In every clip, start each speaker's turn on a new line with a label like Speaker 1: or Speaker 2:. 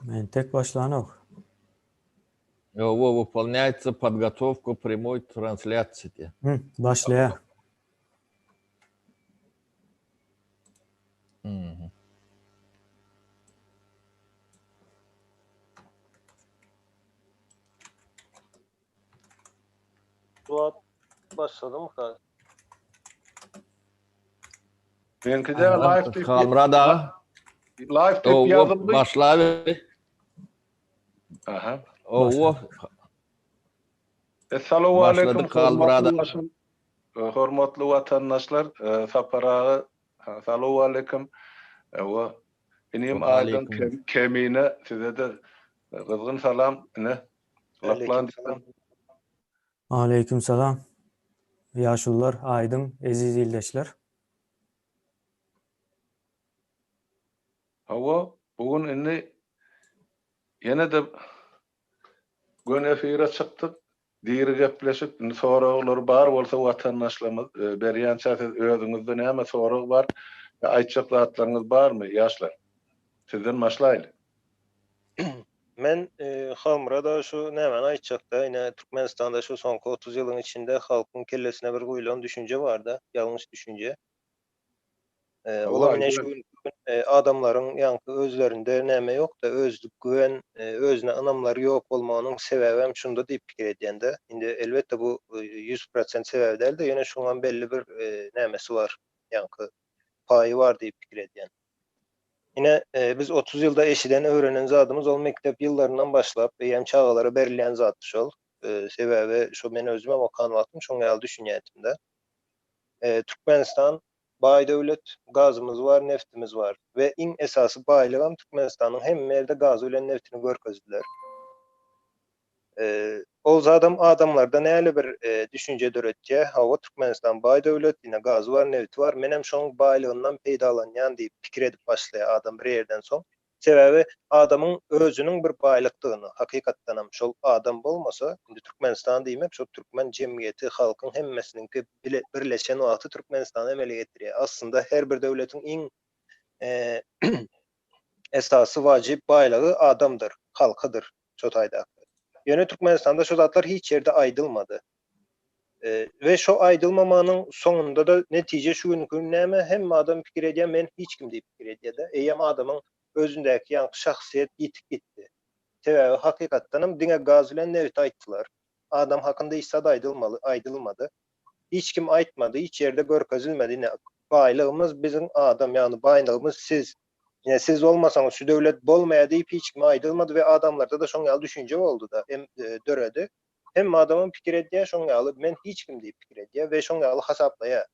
Speaker 1: Entek başlanok.
Speaker 2: Ýowa wypolnýaýtsa podgotowka prýamoý translýasiýa diýýär.
Speaker 1: Hı, başlaýar.
Speaker 2: Mhm.
Speaker 3: Suat başladymyka?
Speaker 4: Meňkide live diýip
Speaker 2: Halmyrat aga.
Speaker 4: Live diýip ýazyldy.
Speaker 2: Başlaber.
Speaker 4: Aha.
Speaker 2: Owo.
Speaker 4: Essalamu aleýkum hormatly hormatly watandaşlar. Sapar aga Salam aleýkum. Ewa. Inim Aýdyn Kemine size-de gyzgyn salam ine. Laplandiýadan.
Speaker 1: Aleýkum salam. Ýaşulular, Aýdyň, eziz ildeşler.
Speaker 4: Hawa, bu gün indi ýene-de göni efire çykdyk. Diri gepleşik, indi soraglary bar bolsa watandaşlarymyz berýänçä siz özüňizde näme sorag bar, aýtjak zatlaryňyz barmy ýaşlar? Sizden başlaýly.
Speaker 3: Men Halmyrat aga şu nämäni aýtjakda, ine Türkmenistanda şu soňky 30 ýylyň içinde halkyň kellesine bir guýlan düşünje barda, ýalňyş düşünje. Olam ine şu gün adamlaryň ýaňky özlerinde näme ýokda, özlük güwen, özüne ynamlary ýok bolmagynyň sebäbem şunda diýip pikir edýän-de. Indi elbetde bu 100% sebäbi däl-de, ýöne şuňam belli bir nämesi bar, ýaňky paýy bar diýip pikir edýän. Ine, biz 30 ýylda eşiden, öwrenen zadymyz ol mekdep ýyllaryndan başlap, eýýäm çagalara berilýän zatdy şol. Sebäbi şo men özümem okan wagtym şoň ýaly düşünýändim-de. Türkmenistan baý döwlet, gazymyz bar, neftimiz bar we iň esasy baýlygam Türkmenistanyň hemme ýerde gazy bilen neftini görkezdiler. Ol zadam adamlarda näli bir düşünje döretýär, hawa Türkmenistan baý döwlet, ine gazy bar, nebiti bar, menem şoň baýlygyndan peýdalanýan diýip pikir edip başlaýar adam bir ýerden soň. Sebäbi adamyň özüniň bir baýlykdygyny, hakykatdanam şol adam bolmasa, indi Türkmenistan diýmek şol türkmen jemgyýeti, halkyň hemmesiniňki bile birleşen wagty Türkmenistany emele getirýär. Aslynda her bir döwletiň iň esasy wajyp baýlygy adamdyr, halkydyr. şo taýdaky. Ýöne Türkmenistanda şo zatlar hiç ýerde aýdylmady. We şo aýdylmamanyň soňunda-da netije şu günki gün näme? Hemme adam pikir edýär, men hiç kim diýip pikir edýär-de. Eýýäm adamyň özündäki ýaňky şahsyýet ýitip gitdi. Sebäbi hakykatdanam diňe gaz bilen nebiti aýtdylar. Adam hakynda hiç zat aýdylmaly, aýdylmady. Hiç kim aýtmady, hiç ýerde görkezilmedi. Ine, baýlygymyz biziň adam, ýagny baýlygymyz siz. Ine siz bolmasaňyz şu döwlet bolmaýar diýip hiç kime aýdylmady we adamlarda-da şoň ýaly düşünje boldy-da, hem döredi. Hemme adamam pikir edýär şoň ýaly, men hiç kim diýip pikir edýär we şoň ýaly hasaplaýar.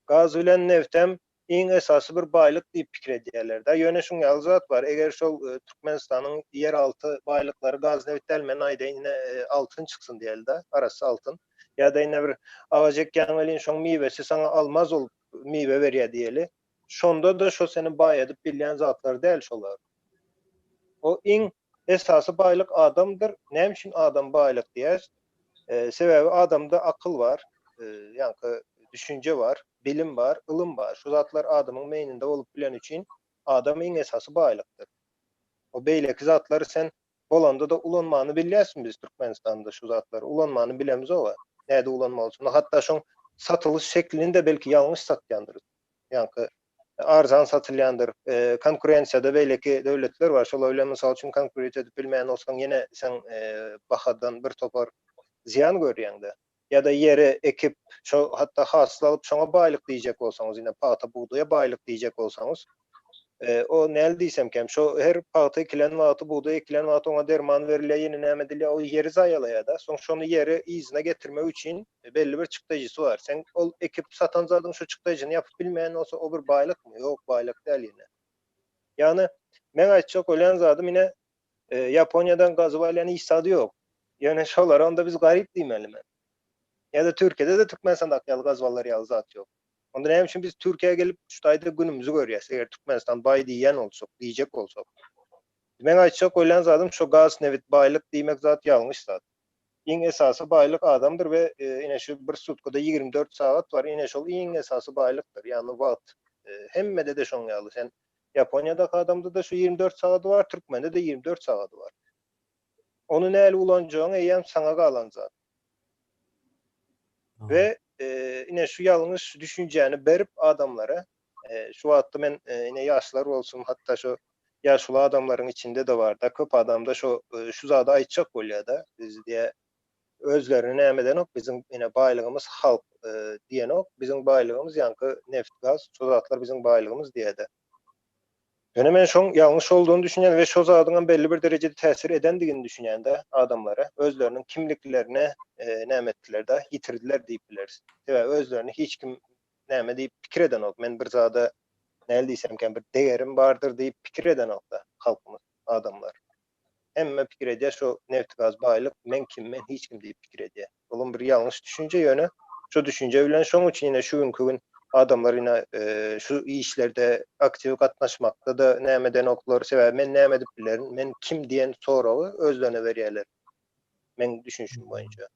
Speaker 3: Gaz bilen neftem iň esasy bir baýlyk diýip pikir edýärler-de. Ýöne şuň ýaly zat bar, eger şol Türkmenistanyň ýer alty baýlyklary gaz nebit däl, men aýdaýyn ine altyn çyksyn diýeli-de, arassa altyn. Ýa-da ine bir agaç ekýäň welin şoň miwesi saňa almaz bolup miwe berýär diýeli. Şonda-da şo seni baýadyp bilýän zatlar däl şolar. O iň esasy baýlyk adamdyr. Näme üçin adam baýlyk diýýäs? Sebäbi adamda akyl bar, ýaňky düşünje bar, bilim bar, ylym bar. Şu zatlar adamyň meýninde bolup bileni üçin adam iň esasy baýlykdyr. O beýleki zatlary sen bolanda-da ulanmany bilýäsmi biz Türkmenistanda şu zatlary ulanmany bilemizog-a. Näde ulanmalysyny hatda şoň satylyş şeklini-de belki ýalňyş satýandyrys. Ýaňky arzan satylýandyr. Konkurensiýada beýleki döwletler bar. Şolar bilen mysal üçin konkurent edip bilmeýän bolsaň ýene sen bahadan bir topar zyýan görýäň-de. Ýa-da ýeri ekip, şo hatda hasyl alyp şoňa baýlyk diýjek bolsaňyz, ine pagta bugdaýa baýlyk diýjek bolsaňyz, o näl diýsemkäm, şo her pagta ekilen wagty, bugdaý ekilen wagty oňa derman berilýär, ýene näme edilýär, ol ýeri zaýalaýar-da. Soň şony ýeri yzyna getirmek üçin belli bir çykdajysy bar. Sen ol ekip satan zadyň şo çykdajyny ýapyp bilmeýän bolsa, o bir baýlykmy? Ýok, baýlyk däl ýene. Ýagny, meň aýtjak bolýan zadym ine, Ýaponiýadan gazyp alýan hiç zady ýok. Ýöne şolara onda biz garyp diýmelimi? Ýa-da Türkiýede-de Türkmenistandaky ýaly gazyp alar ýaly zat ýok. Onda näme üçin biz Türkiýä gelip şu taýda günümizi görýäs, eger Türkmenistan baý diýýän bolsak, diýjek bolsak. Meň aýtjak bolýan zadym şo gaz, nebit, baýlyk diýmek zat ýalňyş zat. Iň esasy baýlyk adamdyr we ine şu bir sutkada 24 sagat bar, ine şol iň esasy baýlykdyr, ýagny wagt. Hemmede-de şoň ýaly sen. Ýaponiýadaky adamda-da şu 24 sagady bar, türkmende-de 24 sagady bar. Ony nähili ulanjagyň eýýäm saňa galan zat. We ine şu ýalňyş düşünjäni berip adamlara, şu wagtda men ine ýaşlar bolsun, hatda şu ýaşuly adamlaryň içinde-de bar-da, köp adamda şu şu zady aýtjak bolýar-da, biz diýä özlerini näme edenok, biziň ine baýlygymyz halk diýenok, biziň baýlygymyz ýaňky neft, gaz, şo zatlar biziň baýlygymyz diýä-de. Ýöne men şoň ýalňyş boldugyny düşünýän we şo zadyňam belli bir derejede täsir edendigini düşünýän-de adamlara. Özleriniň kimliklerini näme etdiler-de, ýitirdiler diýip bileris. Sebäbi özlerini hiç kim näme diýip pikir edenok. Men bir zada näl diýsemkäm bir degerim bardyr diýip pikir edenok-da halkymyz, adamlar. Hemme pikir edýär şo neft-gaz baýlyk, men kim, men hiç kim diýip pikir edýär. Olam bir ýalňyş düşünje ýöne şo düşünje bilen şoň üçin ine şu günki gün adamlar ine şu işlerde aktiw gatnaşmakda-da näme edenoklar, sebäbi men näme edip bilerin, men kim diýen soragy özlerine berýärler. Meň düşünişim boýunça.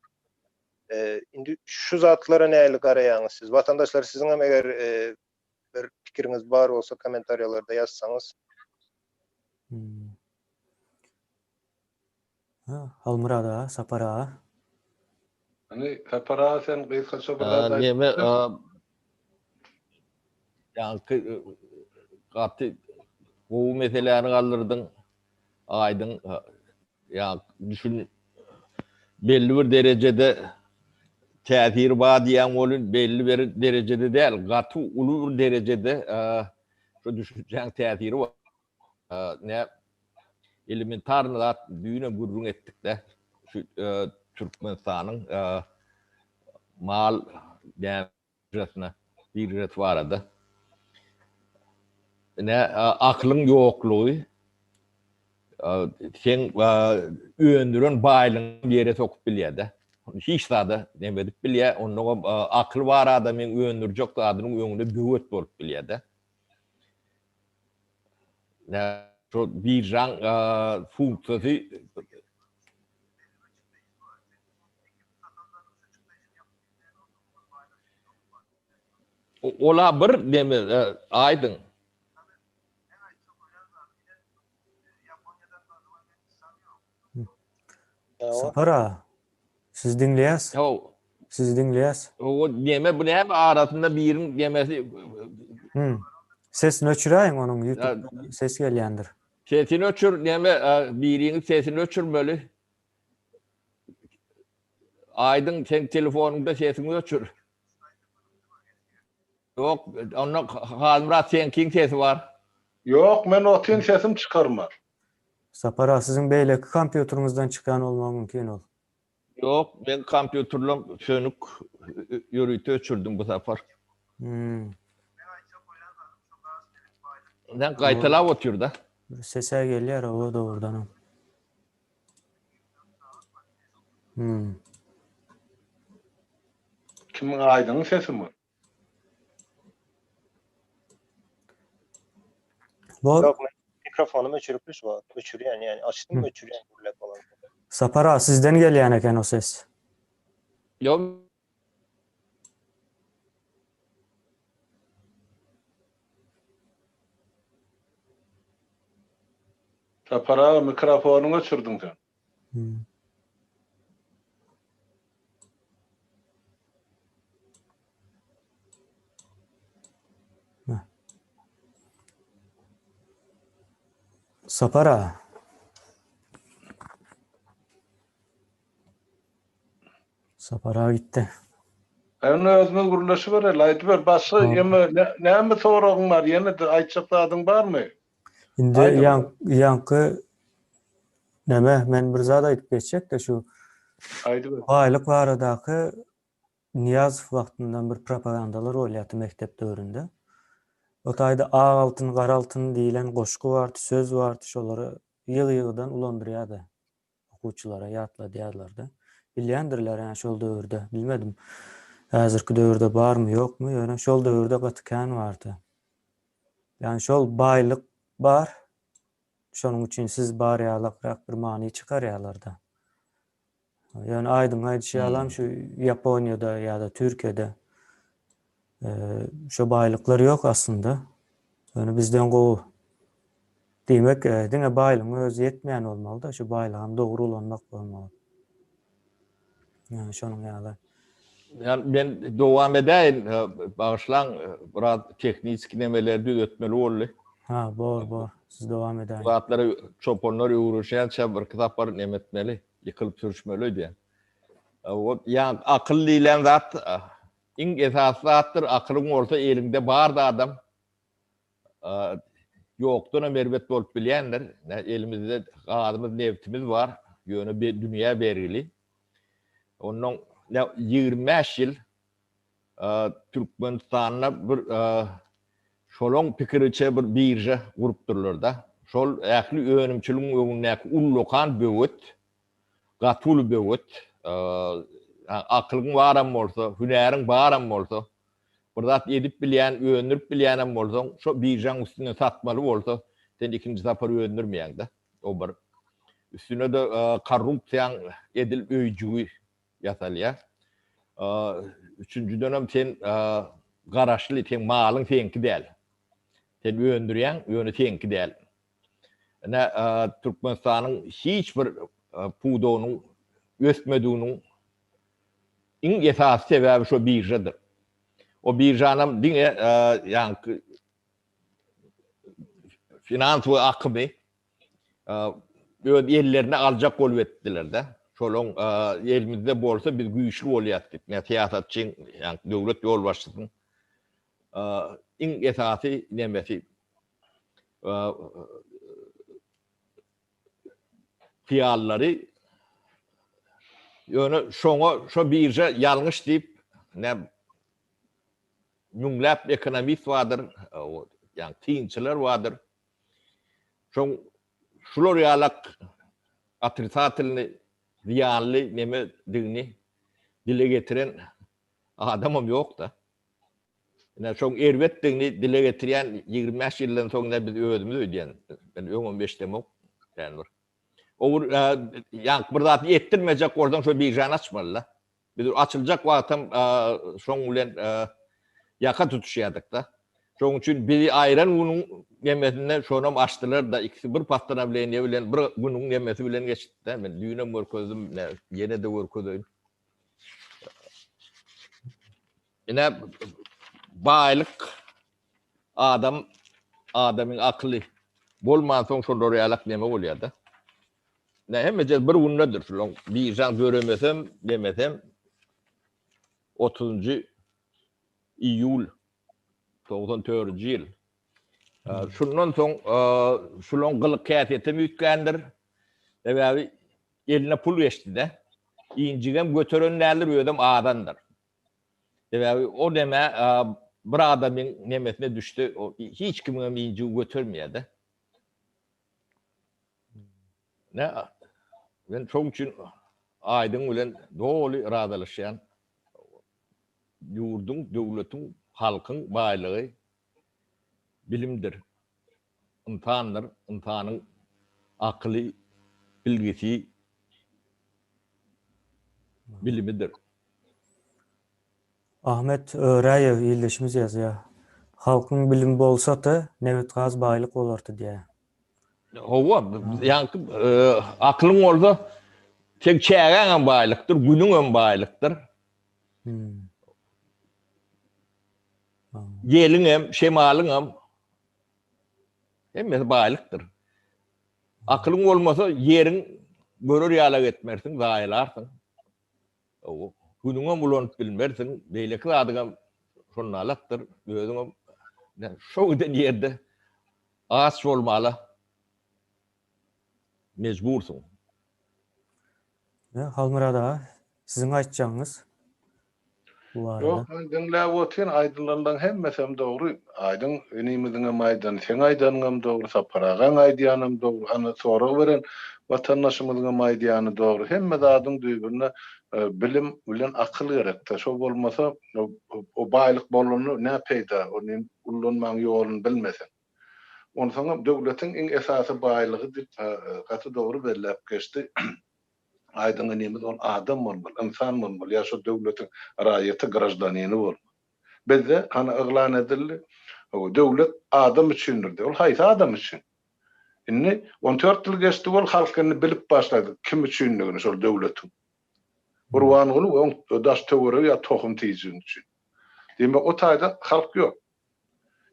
Speaker 3: Indi şu zatlara nähili garaýaňyz siz? Watandaşlar siziň hem eger bir pikiriňiz bar bolsa kommentariýalarda ýazsaňyz.
Speaker 1: Hmm. Ha, Halmyrat aga, Sapar aga.
Speaker 4: Hani Sapar aga sen gysgaça bir zat aýt.
Speaker 2: Neme ýaňky gaty gowy meseläni galdyrdyň. Aýdyň ýa düşün belli bir derejede täsiri bar diýýän welin belli bir derejede däl, gaty uly bir derejede şu düşünjäň täsiri bar. Ne elementarny zat düýnem gürrüň etdik-de, şu Türkmenistanyň mal biržasyna, biržasy barada. Ne akylyň ýoklugy seň öndüren baýlygyňy ýere sokup bilýär-de. Hiç zada neme edip bilýär, onnoňam akyly bar adamyň öndürjek zadynyň öňünde böwet bolup bilýär-de. Şo biržaň funksiýasy Ola bir neme aýdyň.
Speaker 1: Sapar aga, sizi diňleýäs.
Speaker 2: Haw.
Speaker 1: Sizi diňleýäs.
Speaker 2: O neme bu näme arasynda biriň nemesi.
Speaker 1: Hmm. Sesini öçüräýiň onuň YouTube ses gelýändir.
Speaker 2: Sesini öçür neme biriň sesini öçürmeli. Aýdyň sen telefonyňda sesiňi öçür. Ýok, onda Halmyrat seňkiň sesi bar.
Speaker 4: Ýok, men otyn sesim çykarma.
Speaker 1: Sapar aga siziň beýleki kompýuteriňizden çykýan bolmagy mümkin ol.
Speaker 2: Ýok, meň kompýuterlem sönük, ýörite öçürdim bu sapar.
Speaker 1: Hmm.
Speaker 2: Sen gaýtalap otyr-da.
Speaker 1: Bir sese gelýär owa dogrudanam. Hmm.
Speaker 4: Kimiň Aýdyňyň sesimi?
Speaker 1: Bor.
Speaker 3: Ýok, men mikrofonym öçüripli şu wagt. Öçürýän, ýani açdym, öçürýän gürläp bolan.
Speaker 1: Sapar aga sizden gelýän eken o ses.
Speaker 2: Ýok.
Speaker 4: Sapar aga mikrofonyňy öçürdiň sen.
Speaker 1: Hmm. Sapar aga. Sapar aga gitdi.
Speaker 4: Indi özümiz gürleşibereli, aýdyber. Başga ýene näme soragyň bar? Ýene-de aýtjak zadyň barmy?
Speaker 1: Indi ýaňky neme men bir zat aýdyp geçjekde şu
Speaker 4: Aýdyber.
Speaker 1: Baýlyk baradaky Nyýazow wagtyndan bir propagandalar bolýardy mekdep döwründe. O taýda ak altyn, gara altyn diýlen goşgy bardy, söz bardy, şolary ýygy-ýygydan ulandyrýardy. Okuwçylara ýatladýarlardy. Bilýändirler ýa şol döwürde, bilmedim. Häzirki döwürde barmy, ýokmy, ýöne şol döwürde gaty kän bardy. Ýagny şol baýlyk bar, şonuň üçin siz bar ýalakrak bir many çykarýarlar-da. Ýöne aýdyň aýdyşy ýalam şu Ýaponiýada ýa-da Türkiýede şo baýlyklar ýok aslynda. Ýöne bizden gowy. Diýmek, diňe baýlygyň özi ýetmeýän bolmaly-da, şu baýlygam dogry ulanmak bolmaly. Ýagny şonuň ýaly.
Speaker 2: Ýa men dowam edäýin, bagyşlaň, biraz tehniki nemeleri düzetmeli boldy.
Speaker 1: Ha, bor, bor. Siz dowam edäýiň.
Speaker 2: Bu zatlary çopanlar öwrenişýänçä birki sapar neme etmeli, ýykylyp sürüşmeli öýdýän. O ýa akyl diýlen zat iň esasy zatdyr, akylyň bolsa eliňde bar zadam Ýokdanam erbet bolup bilýändir. Elimizde gazymyz, nebtimiz bar, ýöne dünýä bergili. Ondan 25 ýyl Türkmenistanda bir şolaň pikiriçe bir birža gurupdyrlar-da. Şol ähli önümçiligiň öňündäki ullakan böwet, gaty uly böwet. Akylyň baram bolsa, hünäriň baram bolsa, Bir zat edip bilýän, öndürip bilýänem bolsaň, şo biržaň üstünden satmaly bolsa, sen ikinji sapar öndürmeýäň-de. O bir. Üstüne-de korrupsiýaň edil öýjügi ýasalýar. Üçünjidenem sen garaşly, seň malyň seňki däl. Sen öndürýäň, ýöne seňki däl. Ine, Türkmenistanyň hiç bir pudagynyň ösmediginiň Iň esasy sebäbi şo biržadyr. O biržanam diňe ýaňky finansowy akymy öz ellerine aljak bolup etdiler-de. Şolaň elimizde bolsa biz güýçli bolýas diýip, ýa syýasatçyň, ýaňky döwlet ýolbaşçysynyň iň esasy nemesi hyýallary ýöne şoňa şo birža ýalňyş diýip nä müňläp ekonomist bardyr, ýagny synçylar bardyr. Şoň şular ýalak otrisatilny zyýanly nemedigini dile getiren adamam ýok-da. Ine, şoň erbetdigini dile getirýän 25 ýyldan soň ine biz özümiz öýdýän. Men öňem eşdemok kän bir. O bir ýaňky bir zat etdirmejek bolsaň şo biržany açmaly-da. Biz açyljak wagtam şoň bilen ýaka tutuşýardyk-da. Şoň üçin bizi aýran günüň nemesinde şonam açdylar-da, ikisi bir postanowleniýe bilen bir günüň nemesi bilen geçdi-de. Men düýnem görkezdim, ýene-de görkezeýin. Ine baýlyk adam adamyň akyly bolmansoň şolar ýalak neme bolýar-da. Ne hemmeje bir gündedir şulaň biržaň döremesem demesem 30-njy iýul 94-nji ýyl. Şundan soň şulaň gylyk häsiýetem üýtgändir. Sebäbi Eline pul geçdi-de. Injigem göteren däldir, özem azandyr. Sebäbi o neme bir adamyň nemesine düşse, o hiç kimiňem injigi götermeýär-de. Ne, men şoň üçin Aýdyň bilen doly razylaşýan. Ýurduň, döwletiň, halkyň baýlygy bilimdir. Ynsandyr, ynsanyň akyly, bilgisi, bilimidir.
Speaker 1: Ahmet Öräýew ildeşimiz ýazýar. Halkyň bilimi bolsady, nebit-gaz baýlyk bolardy diýýär.
Speaker 2: Hawa, ýaňky akylyň bolsa, seň çägäňem baýlykdyr, günüňem baýlykdyr. Ýeliňem, şemalyňam Hemmesi baýlykdyr. Akylyň bolmasa ýeriň görer ýalak etmersiň, zaýalarsyň. Günüňem ulanyp bilmersiň, beýleki zadyňam şondalakdyr, özüňem şo giden ýerde aç bolmala mejbursyň.
Speaker 1: Halmyrat aga, siziň aýtjagyňyz bu barada?
Speaker 4: Ýok, men diňläp otyryn, aýdylanlaryň hemmesem dogry. Aýdyň inimiziňem aýdany, seň aýdanyňam dogry, Sapar agaň aýdýanam dogry, hany sorag beren watandaşymyzyňam aýdýany dogry. Hemme zadyň düýbünde bilim bilen akyl gerekde. Şo bolmasa, o baýlyk bolanda nä peýda, ony ullanmagyň ýoluny bilmeseň. Onsoňam döwletiň iň esasy baýlygy diýip gaty dogry belläp geçdi Aýdyň inimiz ol adam bolmaly, ynsan bolmaly ýa şo döwletiň raýaty, graždanini bolmaly. Bizde hany yglan edildi, hawa döwlet adam üçindir diýip. Ol haýsy adam üçin? Indi 14 ýyl geçdi ol halk indi bilip başlady kim üçindigini şol döwletiň. Gurbanguly we oň daş töweregi ýa tohum tijiň üçin. Diýmek o taýda halk ýok.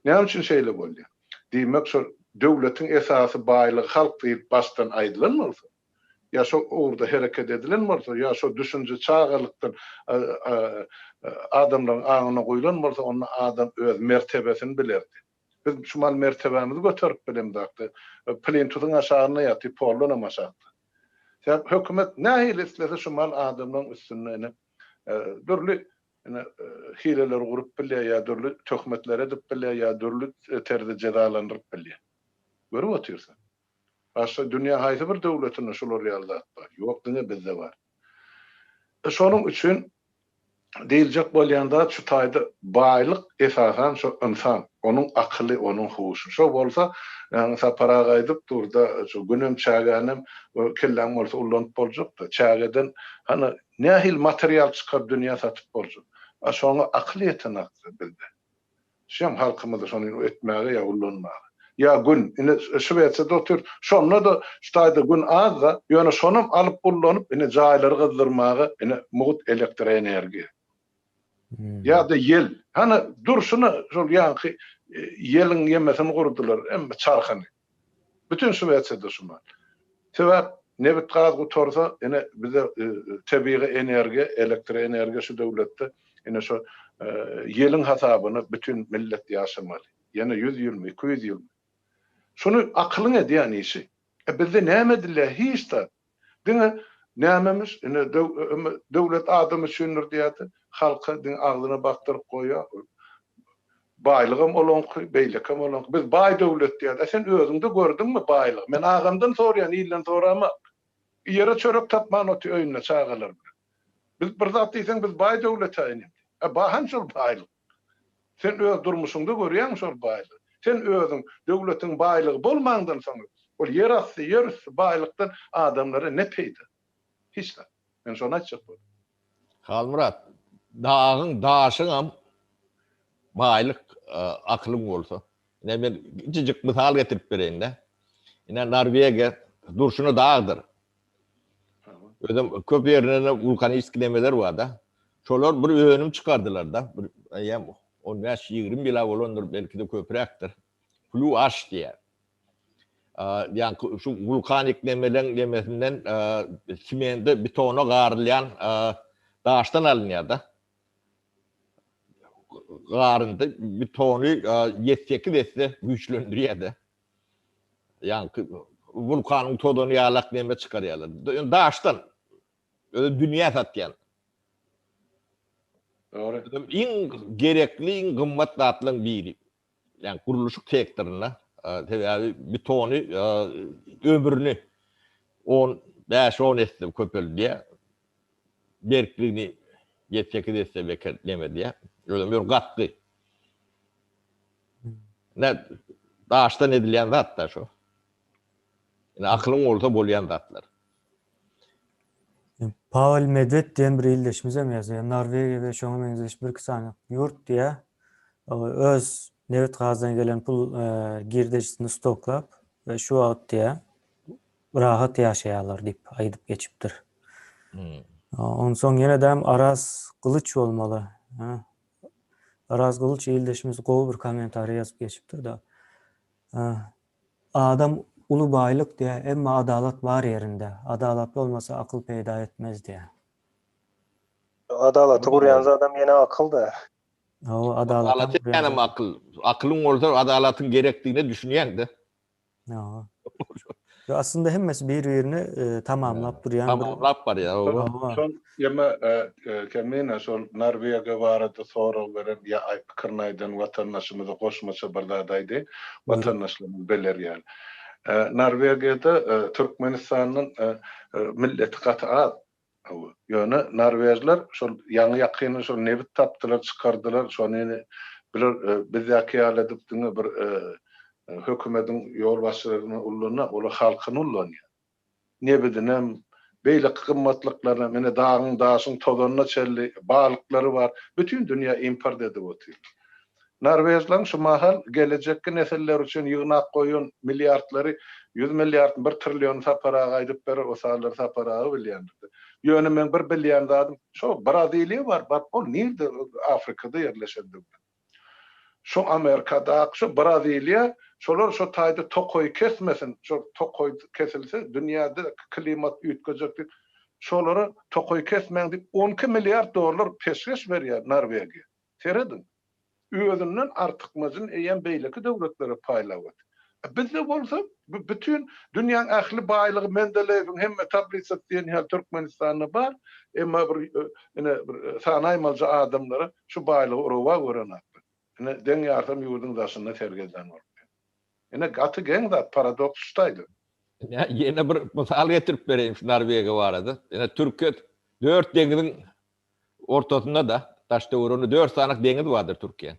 Speaker 4: Näme üçin şeýle bolýar? Diýmek şol döwletiň esasy baýlygy halk diýlip başdan aýdylan bolsa, ýa şo ugurda hereket edilen bolsa, ýa şo düşünje çagalykdan adamlaryň aňyna guýlan bolsa, onda adam öz mertebesini bilerdi. Biz şu mal mertebämizi göterip bilemzokdy. Plintusyň aşagynda ýatyp, poldanam aşakda. Sebäp hökümet nähili islese şu mal adamlaryň üstünde ine dürli ine hileler gurup bilýär ýa dürli töhmetler edip bilýär ýa dürli terzde jezalandyryp bilýär. Görüp otyrsyň. Başga dünýä haýsy bir döwletinde şular ýaly zat bar? Ýok, diňe bizde bar. Şonuň üçin diýiljek bolýan zat şu taýda baýlyk esasan şo ynsan, onuň akyly, onuň huşy. Şo bolsa, ýaňy Sapar aga aýdyp dur-da, şo günem, çägänem kelläň bolsa ullanyp boljak-da. Çägeden hany nähili material çykaryp dünýä satyp boljak. A şoňa akyl ýetenakda bizde. Şem halkymyzy şony etmäge ýa ullanmaga. Ýa gün, ine Şwesiýada otyr, şonda-da şu taýda gün az-da, ýöne şonam alyp ullanyp ine jaýlary gyzdyrmaga ine mugt elektroenergiýa. Ýa-da ýel. Hany durşuna şol ýaňky ýeliň ýemesini gurdular, hemme çarhyny. Bütin Şwesiýada şu mal. Sebäp nebit gaz gutarsa ine bize tebigy energiýa, elektroenergiýa şu döwletde ine şu ýeliň hasabyna bütin millet ýaşamaly. Ýene ýüz ýylmy, 200 ýylmy. Şuny akylyň edýän işi. E bizde näme edilýär? Hiç zat. Diňe nämemiş, ine döwlet adam üçindir diýýärdi, halka diňe agzyna bakdyryp goýýar. Baýlygam olaňky, beýlekem olaňky. Biz baý döwlet diýýärdi. A sen özüňde gördüňmi baýlygy? Men agamdan soraýan, ilden soramak. Ýere çörek tapman otyr öýünde çagalary bilen. Biz bir zat diýseň biz baý döwlet-ä inim. A bahan şol baýlyk. Sen öz durmuşyňda görýäňmi şol baýlygy? Sen özüň döwletiň baýlygy bolmaňdan soň ol ýer asty, ýer üsti baýlykdan adamlara ne peýda? Hiç zat. Men şony aýtjak boldum.
Speaker 2: Halmyrat, dagyň daşyňam baýlyk akylyň bolsa. Ine men kiçijik mysal getirip bereýin-de. Ine Norwegiýa durşuna dagdyr. Özem köp ýerinde wulkaniski nemeler bar-da. Şolar bir önüm çykardylar-da. Bir eýýäm 15-20 ýyla bolandyr, belki-de köpräkdir. Flu aş diýýär. Ýaňky şu wulkanik nemeleň nemesinden simende betona garylýan daşdan alynýar-da. Garyndy betony 7-8 esse güýçlendirýär-de. Ýaňky wulkanyň tozany ýalak neme çykarýarlar. Daşdan. Özi dünýä satýan.
Speaker 4: Dogry.
Speaker 2: Iň gerekli, iň gymmat zatlaryň biri. Ýagny gurluşyk sektorynda sebäbi betony ömrüni on bäş-on esse köpeldýär. Berkligini ýedi-sekiz esse beker neme edýär. Özem bir gatgy. Ne daşdan edilýän zat da şo. Ine akylyň bolsa bolýan zatlar.
Speaker 1: Pawel Medwed diýen bir ildeşimiz hem ýazýar. Norwegiýa we şoňa meňzeş birki sany ýurt diýýär. Öz nebit gazdan gelen pul girdejisini stoklap we şu wagt diýýär rahat ýaşaýarlar diýip aýdyp geçipdir. Onsoň ýene-de Araz Gylyç bolmaly. Araz Gylyç ildeşimiz gowy bir kommentariý ýazyp geçipdir-de. Adam uly baýlyk diýýär, emma adalat bar ýerinde. Adalat bolmasa akyl peýda etmez diýýär.
Speaker 3: Adalaty gurýan zadam ýene akyl-da.
Speaker 1: Hawa, adalatam
Speaker 2: gurýan zat. Akyl. Akylyň bolsa adalatyň gerekdigine düşünýäň-de.
Speaker 1: Hawa. Ýa aslynda hemmesi bir-birini tamamlap durýan bir.
Speaker 2: Tamamlap barýar,
Speaker 4: hawa. Şol ýeme Kemine şol Norwegiýa barada sorag beren ýa pikirini aýdan watandaşymyza goşmaça bir zat aýdaýyn, watandaşlarymyz biler ýaly. Norwegiýada Türkmenistandan milleti gaty az. Hawa. Ýöne norwežler şol ýaňy-ýakynda şol nebit tapdylar, çykardylar, şony ýene bular bizdäki ýaly edip diňe bir hökümediň ýolbaşçylaryny ullanok, olar halkyny ullanýar. Nebidinem, beýleki gymmatlyklarynam, ine dagyň, daşyň tozanyna çenli balyklary bar, bütin dünýä import edip otyrlar. Norwežleriň şu mahal gelejekki nesiller üçin ýygnap goýan milliardlary. 100 milliardyň bir trilliony Sapar aga aýdyp berer, o sanlary Sapar aga bilýändir. Ýöne meň bir bilýän zadym, şo Braziliýa bar, bak ol nirde Afrikada ýerleşen döwlet. Şo Amerikadaky şo Braziliýa, şolar şo taýda tokaý kesmesin, şo tokaý kesilse dünýäde klimat üýtgejek diýip, şolara tokaý kesmäň diýip 12 milliard dollar peşgeş berýär Norwegiýa. Serediň. Özünden artykmajyny eýýäm beýleki döwletlere paýlap otyr. Bizde bolsa bu bütin dünýäň ähli baýlygy Mendeleýewiň hemme tablisasy diýen ýaly Türkmenistanda bar, emma bir ine bir sanaýmalyja adamlara şu baýlygy rowa görenoklar. Ine deň ýarsam ýurduň daşynda sergezdan bolup ýör. Ine gaty geň zat paradoks ştaýda.
Speaker 2: Ine ýene bir mysal getirip bereýin şu Norwegiýa barada. Ine Türkiýe dört deňiziň Ortasynda-da, daş-töwereginde dört sany deňiz bardyr Türkiýäň.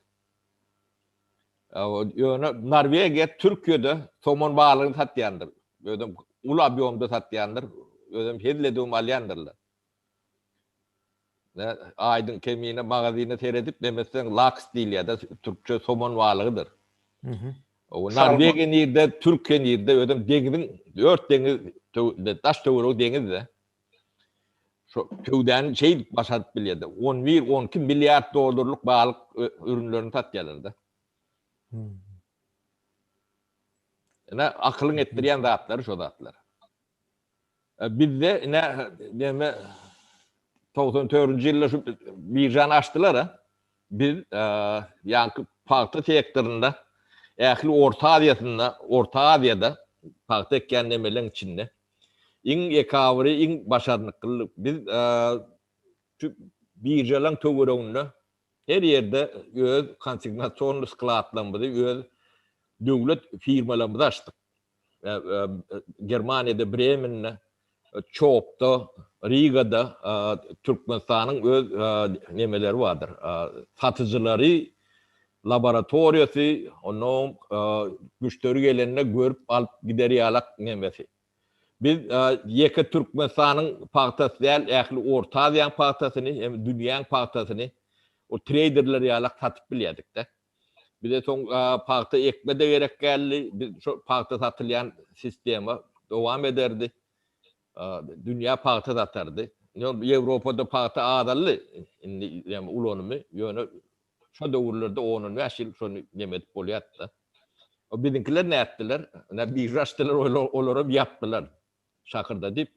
Speaker 2: Ýöne Norwegiýa Türkiýede somon balygyny satýandyr. Özem uly obýomda satýandyr. Özem hezil edibem alýandyrlar. Aýdyň kemine magazyna seredip nemetseň laks diýilýär-de, türkçe somon balygydyr. Norwegiýa nirde, Türkiýe nirde, özem deňiziň dört deňiz daş-töweregi deňiz-de. Şo söwdany şeýdip başaryp bilýärdi. On bir, on iki milliard dollarlyk balyk ürünlerini satýarlar-da. Ine, akylyň etdirýän zatlary şo zatlar. Bizde ine näme 94-nji ýylda şu biržany açdylar-a. Biz ýaňky pagta sektorynda ähli Orta Aziýasynda, Orta Aziýada pagta ekýän nemeleň içinde Iň ekabyry, iň başarnykly biz şu biržalaň töwereginde her ýerde öz konsignasionnyý skladlarymyzy, öz döwlet firmalarymyzy açdyk. Germaniýada Bremende, Çopda, Rigada Türkmenistanyň öz nemeleri bardyr. Satyjylary, laboratoriýasy, onnoň müşderi gelende görüp alyp gider ýalak nemesi. Biz ýeke Türkmenistanyň pagtasy däl, ähli Orta Aziýanyň pagtasyny hem dünýäň pagtasyny o treýderler ýalak satyp bilýärdik-de. Bize soň pagta ekme-de gerek geldi. Biz şo pagta satylýan sistema dowam ederdi. Dünýä pagta satardy. Ýewropada pagta azaldy indi ýa ulanymy, ýöne şo döwürlerde on-on bäş ýyl şony neme edip bolýardy-da. Biziňkiler nätdiler? Ine birža açdylar, olaram ýapdylar. Şakyrda diýip.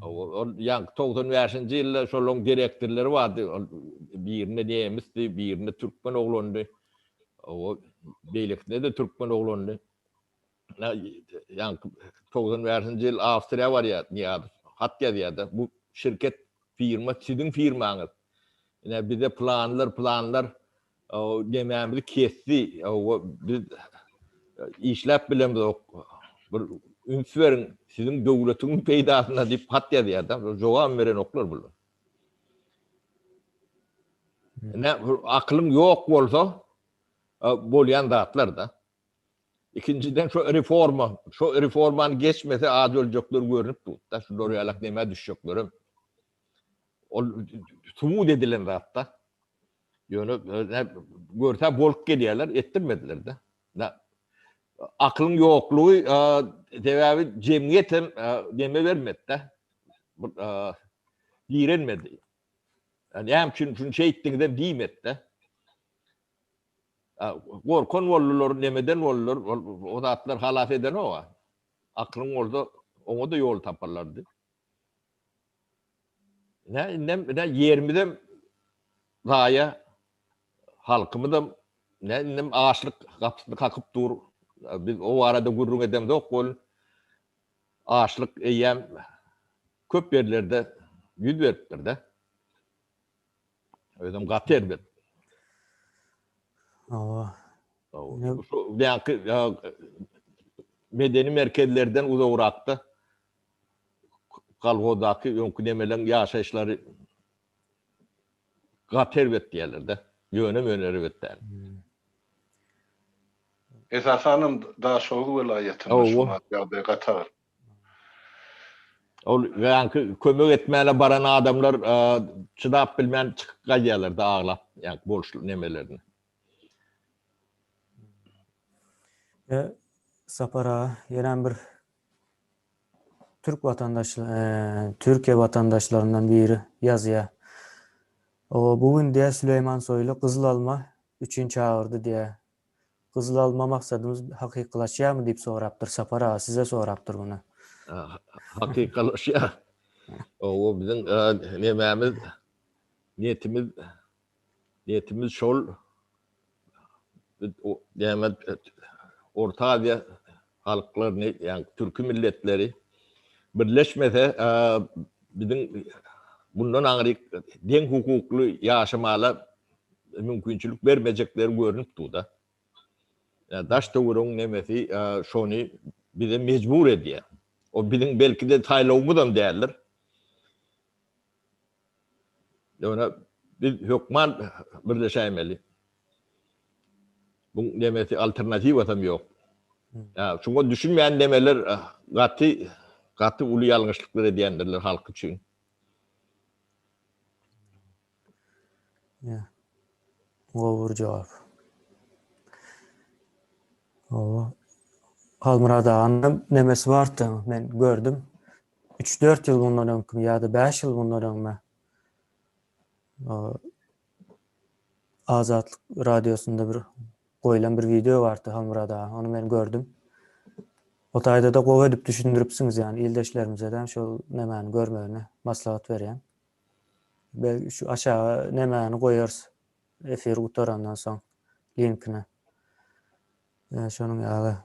Speaker 2: Ol ýaňky 95-nji ýylda şolaryň direktorlary bardy. Ol birinde nemisdi, birinde türkmen oglandy. O beýlekisinde de türkmen oglandy. Ýaňky 95-nji ýyl Awstriýa barýar Nyýazow. Hat ýazýar-da, bu şirket, firma siziň firmaňyz. Ine bize planlar, planlar Nemämizi kesdi. Biz işläp bilemzok. Bir üns beriň, siziň döwletiň peýdasyna diýip hat ýazýar-da. Jogap berenoklar bular. Ine, akylyň ýok bolsa bolýan zatlar-da. Ikinjiden şo reforma, şo reformany geçmese az öljekler görnüp dur-da. Şular ýalak nämä düşjeklerem. Ol subut edilen zat-da. Ýöne görse bolup gelýärler, etdirmediler-de. Akylyň ýoklugy sebäbi jemgyýet hem neme bermedi-de. Direnmedi. Näme üçin şuny şeýtdiňizem diýmedi-de. Gorkan boldular, nemeden boldular, o zatlar halas edenok-a. Akylyň bolsa oňa-da ýol taparlardy. Ine, indem, ine ýerimizem zaýa, halkymyzam, ine, indem açlyk gapysyny kakyp dur. Biz o barada gürrüň edemzok welin, açlyk eýýäm köp ýerlerde ýüz beripdir-de. Özem gaty erbet.
Speaker 1: Hawa.
Speaker 2: Şu ýaňky medeni merkezlerden uzagrakda kolhozdaky öňki nemeleň ýaşaýyşlary gaty erbet diýerler-de. Ýöne-möne erbet däl.
Speaker 4: Esasanam Daşoguz welaýatynda şu wagt ýagdaý gaty agyr.
Speaker 2: Ol ýaňky kömek etmäne baran adamlar çydap bilmän çykyp gaýdýarlar-da aglap, ýaňky boluşly nemelerini.
Speaker 1: Sapar aga, ýenem bir türk watandaş, Türkiýe watandaşlaryndan biri ýazýar. O bu gün diýýär Süleýman Soýly gyzyl alma üçin çagyrdy diýýär. Gyzyl alma maksadymyz hakykylaşýarmy diýip sorapdyr Sapar aga size sorapdyr muny.
Speaker 2: Hakykalaşýar. O biziň nemämiz niýetimiz niýetimiz şol näme Orta Aziýa halklaryny ýagny türki milletleri birleşmese biziň bundan aňryk deň hukukly ýaşamala mümkinçilik bermejekleri görnüp dur-da. Daş-töweregiň nemesi şony bize mejbur edýär. O biziň belki-de saýlawymyzam däldir. Ýöne biz hökman birleşäýmeli. Bu nemesi alternatiwasam ýok. Şuňa düşünmeýän nemeler gaty gaty uly ýalňyşlyklar edýändirler halk üçin.
Speaker 1: Ýa. Gowy bir jogap. Hawa. Halmyrat aganyň nemesi bardy, men gördüm. 3-4 ýyl mundan öňkimi ýa-da 5 ýyl mundan öňmi? Azatlyk radiosynda bir goýlan bir wideo bardy Halmyrat aga, ony men gördüm. O taýda-da gowy edip düşündiripsiňiz, ýagny ildeşlerimize-de şol nemäni görmegini maslahat berýän. Belki şu aşaga nemäni goýarys efir gutarandan soň linkini. Şonuň ýaly.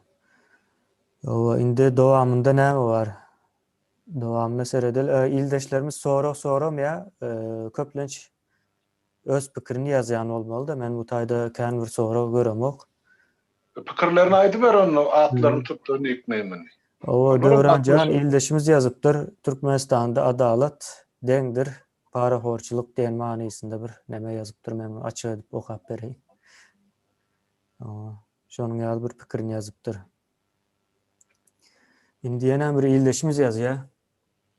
Speaker 1: Owa, indi dowamynda näme bar? Dowamyna seredeli. Ildeşlerimiz sorag soramaýar. Köplenç öz pikirini ýazýan bolmaly-da. Men bu taýda kän bir sorag göremok.
Speaker 4: Pikirlerini aýdyber onda atlaryny tutdur nikneýmini.
Speaker 1: Hawa Döwran jan ildeşimiz ýazypdyr Türkmenistanda adalat deňdir parahorçylyk diýen manysynda bir neme ýazypdyr men muny açyk edip okap bereýin. Hawa şonuň ýaly bir pikirini ýazypdyr. Indi ýene bir ildeşimiz ýazýar.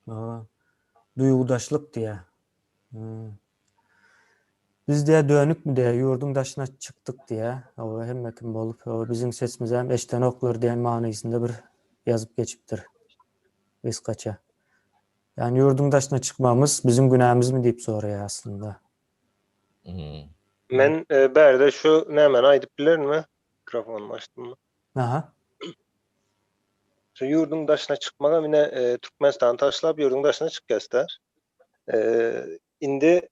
Speaker 1: Hawa duýgudaşlyk diýýär. Biz diýä dönükmi diýä ýurduň daşyna çykdyk diýä. Hawa hemme kim bolup, hawa biziň sesimizem eşdenoklar diýen manysynda bir ýazyp geçipdir. Gysgaça. Ýani ýurduň daşyna çykmamyz biziň günämizmi diýip soraýar aslynda.
Speaker 3: Men bärde şu nämeni aýdyp bilerinmi? Mikrofonymy açdymmy?
Speaker 1: Aha.
Speaker 3: Şu ýurduň daşyna çykmagam ine Türkmenistany taşlap ýurduň daşyna çykýasda. Indi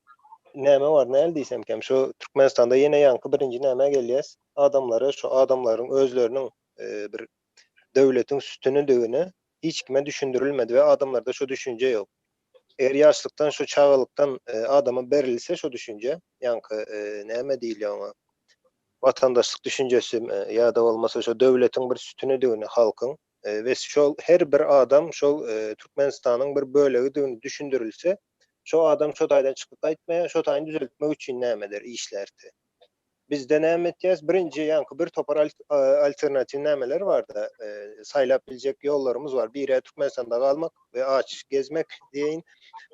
Speaker 3: näme bar, näl diýsemkäm, şu Türkmenistanda ýene ýaňky birinji nämä gelýäs, adamlara şu adamlaryň özleriniň bir döwletiň sütünidigini hiç kime düşündirilmedi we adamlarda şu düşünje ýok. Eger ýaşlykdan şu çagalykdan adama berilse şu düşünje, ýaňky näme diýilýär oňa, watandaşlyk düşünjesimi ýa-da bolmasa şu döwletiň bir sütünidigini halkyň, we şol her bir adam şol Türkmenistanyň bir bölegidigini düşündirilse, şo adam şo taýdan çykyp gaýtmaýar, şo taýyny düzeltmek üçin nämedir işlärdi. Bizde näme etýäs? Birinji ýaňky bir topar alternatiw nämeler barda, saýlap biljek ýollarymyz bar. Biri Türkmenistanda galmak we aç gezmek diýeýin.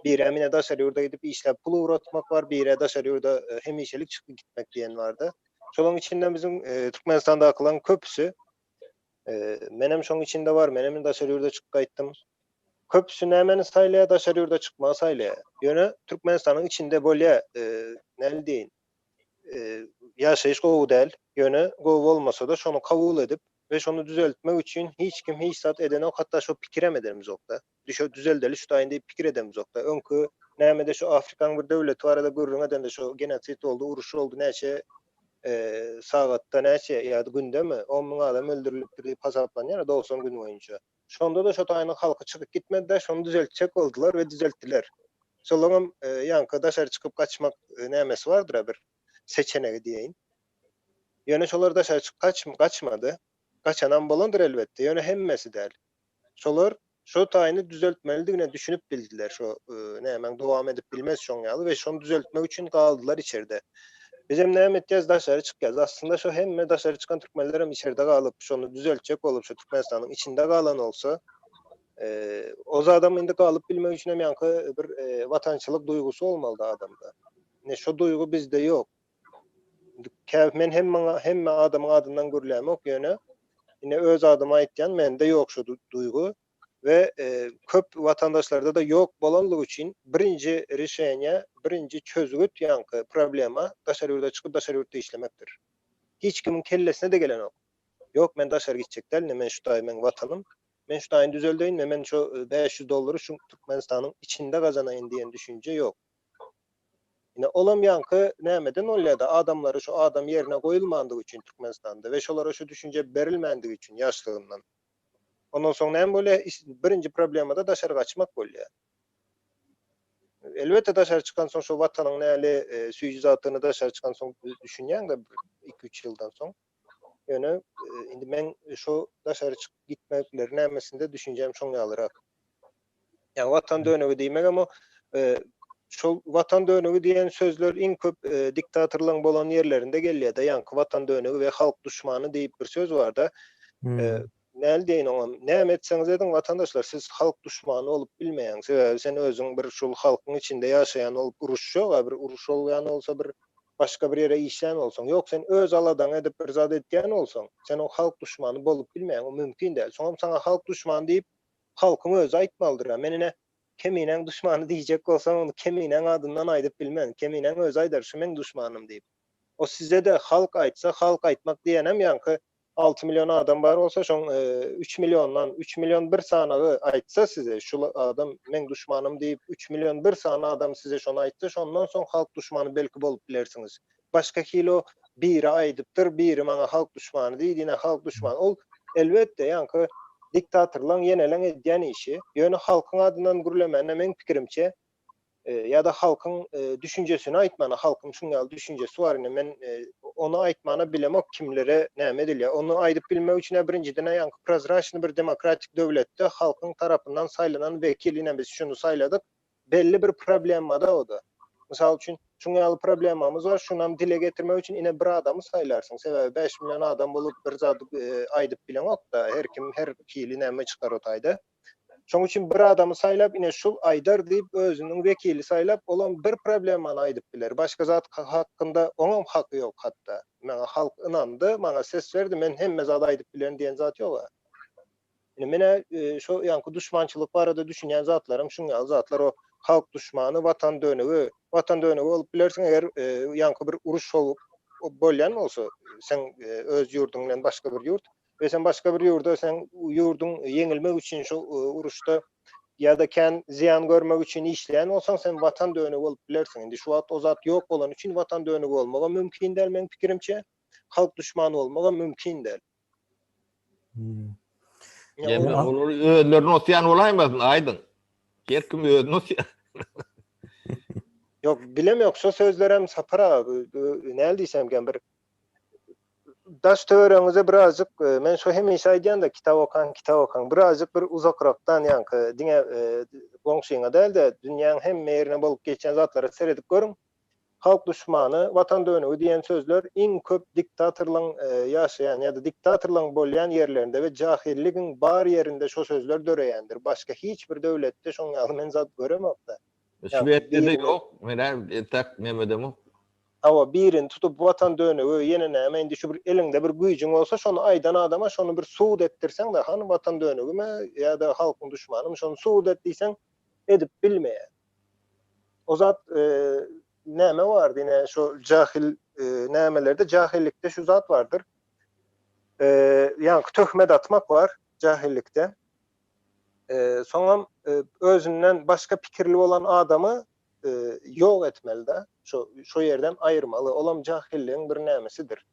Speaker 3: Biri mine daşary ýurda gidip işläp pul ugratmak bar, biri daşary ýurda hemişelik çykyp gitmek diýen barda. Şolaryň içinden biziň Türkmenistandakylaryň köpüsi Menem şoň içinde bar, menem daşary ýurda çykyp gaýtdym. Köpüsi nämeni saýlaýar, daşary ýurda çykmagy saýlaýar. Ýöne Türkmenistanyň içinde bolýar, näme diýeýin, ýaşaýyş gowy däl, ýöne gowy bolmasa-da şony kabul edip we şony düzeltmek üçin hiç kim hiç zat edenok, hatda şo pikirem edenimizok-da. Düşe düzeldeli şu taýyn diýip pikir edemizok-da. Öňki nämede şu Afrikanyň bir döwleti barada gürrüň edende şo genosid boldy, uruş boldy näçe sagatda näçe ýa-da gündemi on müň adam öldürilipdir diýip hasaplanýar 90 gün boýunça. Şonda-da şo taýynyň halky çykyp gitmedi-de, şony düzeltjek boldular we düzeltdiler. Şolaňam ýaňky daşary çykyp gaçmak nämesi bardyr-a bir seçenegi diýeýin. Ýöne şolar daşary çykyp gaçmady. Gaçanam bolandyr elbetde, ýöne hemmesi däl. Şolar şo taýyny düzeltmelidigine düşünip bildiler şo nämäň dowam edip bilmez şoň ýaly we şony düzeltmek üçin galdylar içerde. Bizem näme etýäs daşary çykýas. Aslynda şo hemme daşary çykan türkmenlerem içerde galyp şony düzeltjek bolup şo Türkmenistanyň içinde galan bolsa o zadam indi galyp bilmek üçinem ýaňky bir watançylyk duýgusy bolmalydy adamda. Ine şo duýgy bizde ýok. Men hem maňa hemme adamyň adyndan gürlämok ýöne. Ine öz adyma aýtýan, mende ýok şu duýgy we köp watandaşlarda-da ýok bolanlygy üçin birinji rişeniýe, birinji çözgüt ýaňky problema daşary ýurda çykyp daşary ýurtda işlemekdir. Hiç kimiň kellesine-de gelenok. Ýok men daşary gitjek däl, ine men şu taý meň watanym, men şu taýyny düzeldeýin we men şu 500 dollary şu Türkmenistanyň içinde gazanaýyn diýen düşünje ýok. Ine olam ýaňky nämeden bolýada adamlary şu adam ýerine goýulmandygy üçin Türkmenistanda we şolara şu düşünje berilmändigi üçin ýaşlygyndan. Ondan soň näme bolýar? Birinji problemada daşary gaçmak bolýar. Elbetde daşary çykan soň şu watanyň näli e, süýji zatdygyny daşary çykan soň düşünýäň-de 2-3 ýyldan soň. Ýöne e, indi men şu daşary çykyp gitmekleri nämesinde düşünjäm şoň ýalyrak. Ýa watan dönügi diýmegem o e, şol watan dönügi diýen sözler iň köp e, diktatorlaryň bolan ýerlerinde gelýär-de, ýaňky watan dönügi we halk duşmany diýip bir söz bar-da. Hmm. E, näl diýin oňa, näme etseňiz ediň watandaşlar, siz halk duşmany bolup bilmeýäň. Sebäbi sen özüň bir şol halkyň içinde ýaşaýan bolup uruşjak, bir uruş bolýan bolsa bir başga bir ýere işlän bolsaň, ýok sen öz aladaňy edip bir zat etýän bolsaň, sen o halk duşmany bolup bilmeýäň, o mümkin däl. Soňam saňa halk duşmany diýip Halkyň özi aýtmalydyr-a. Men ine, Keminäň duşmany diýjek bolsam, ony Keminäň adyndan aýdyp bilmen. Keminäň özi aýdar, şu meň duşmanym diýip. O size-de halk aýtsa, halk aýtmak diýenem ýaňky 6 million adam bar bolsa, şoň 3 milliondan, 3 million bir sanagy aýtsa size, şul adam meň duşmanym diýip, 3 million bir sany adam size şony aýtsa, şondan soň halk duşmany belki bolup bilersiňiz. Başga hili o biri aýdypdyr, biri maňa halk duşmany diýdi, ine halk duşmany. Ol elbetde ýaňky diktatorlaň ýeneleň edýän işi. Ýöne halkyň adyndan gürlemände meň pikirimçe e, ýa-da halkyň e, düşünjesini aýtmana, halkyň şuň ýaly düşünjesi bar ine men e, ony aýtmana bilemok kimlere näme edilýär. Ony aýdyp bilmek üçin birinjiden ýaňky prozraçny bir demokratik döwletde halkyň tarapyndan saýlanan wekil ine biz şuny saýladyk. Belli bir problemada o-da. Mysal üçin, şuň ýaly problemamyz bar, şunam dile getirmek üçin ine bir adamy saýlarsyň. Sebäbi 5 million adam bolup bir zady e, aýdyp bileňok-da, her kim her hili näme çykar o taýda. Şoň üçin bir adamy saýlap, ine şul aýdar diýip özüniň wekili saýlap, olam bir problemany aýdyp biler. Başga zat hakynda oňam haky ýok hatda. Maňa halk ynandy, maňa ses berdi, men hemme zady aýdyp bilerin diýen zat ýok-a. Ine menä şo ýaňky duşmançylyk barada düşünýän zatlarym şuň ýaly zatlar o halk duşmany, watan dönügi. Watan dönügi bolup bilersiň eger ýaňky bir uruş bolup bolýan bolsa, sen öz ýurduň bilen başga bir ýurt we sen başga bir ýurda sen ýurduň ýeňilmek üçin şu uruşda ýa-da kän zyýan görmek üçin işleýän bolsaň sen watan dönügi bolup bilersiň. Indi şu wagt o zat ýok bolany üçin watan dönügi bolmagam mümkin däl meň pikirimçe. Halk duşmany bolmagam mümkin däl.
Speaker 2: Hmm. Ýa olar özlerini osýan bolaýmasyn, aýdyň. Her kim özüni osýar.
Speaker 3: Ýok, bilem ýok, şo sözlerem Sapar aga, näl diýsemkem bir daş töweregiňize birazjyk e, men şo hemişe aýdýan-da kitap okaň, kitap okaň. Birazjyk bir uzakrakdan ýaňky diňe e, goňşyňa däl-de, dünýäň hemme ýerine bolup geçýän zatlara seredip görüň. Halk duşmany, watan dönügi diýen sözler iň köp diktatorlaň ýaşaýan ýa-da diktatorlaň bolýan ýerlerinde we jahilligiň bar ýerinde şo sözler döreýändir. Başga hiç bir döwletde şoň ýaly men zat göremokda.
Speaker 2: Şwesiýada ýok, men-ä entäk nemedemok.
Speaker 3: Hawa, birini tutup watan dönügi, ýene näme, indi şu bir eliňde bir güýjüň bolsa şony aýdan adama şony bir sud etdirseň-de, hany watan dönügimi ýa-da halkyň duşmanymy şony sud et diýseň edip bilmeýär. O zat e, näme bardy ine şu jahil e, nämelerde jahillikde şu zat bardyr. E, ýaňky töhmet atmak bar jahillikde. E, soňam e, özünden başga pikirli bolan adamy e, ýok etmeli de. Şu şu ýerden aýyrmaly. Olam jahilligiň bir nämesidir.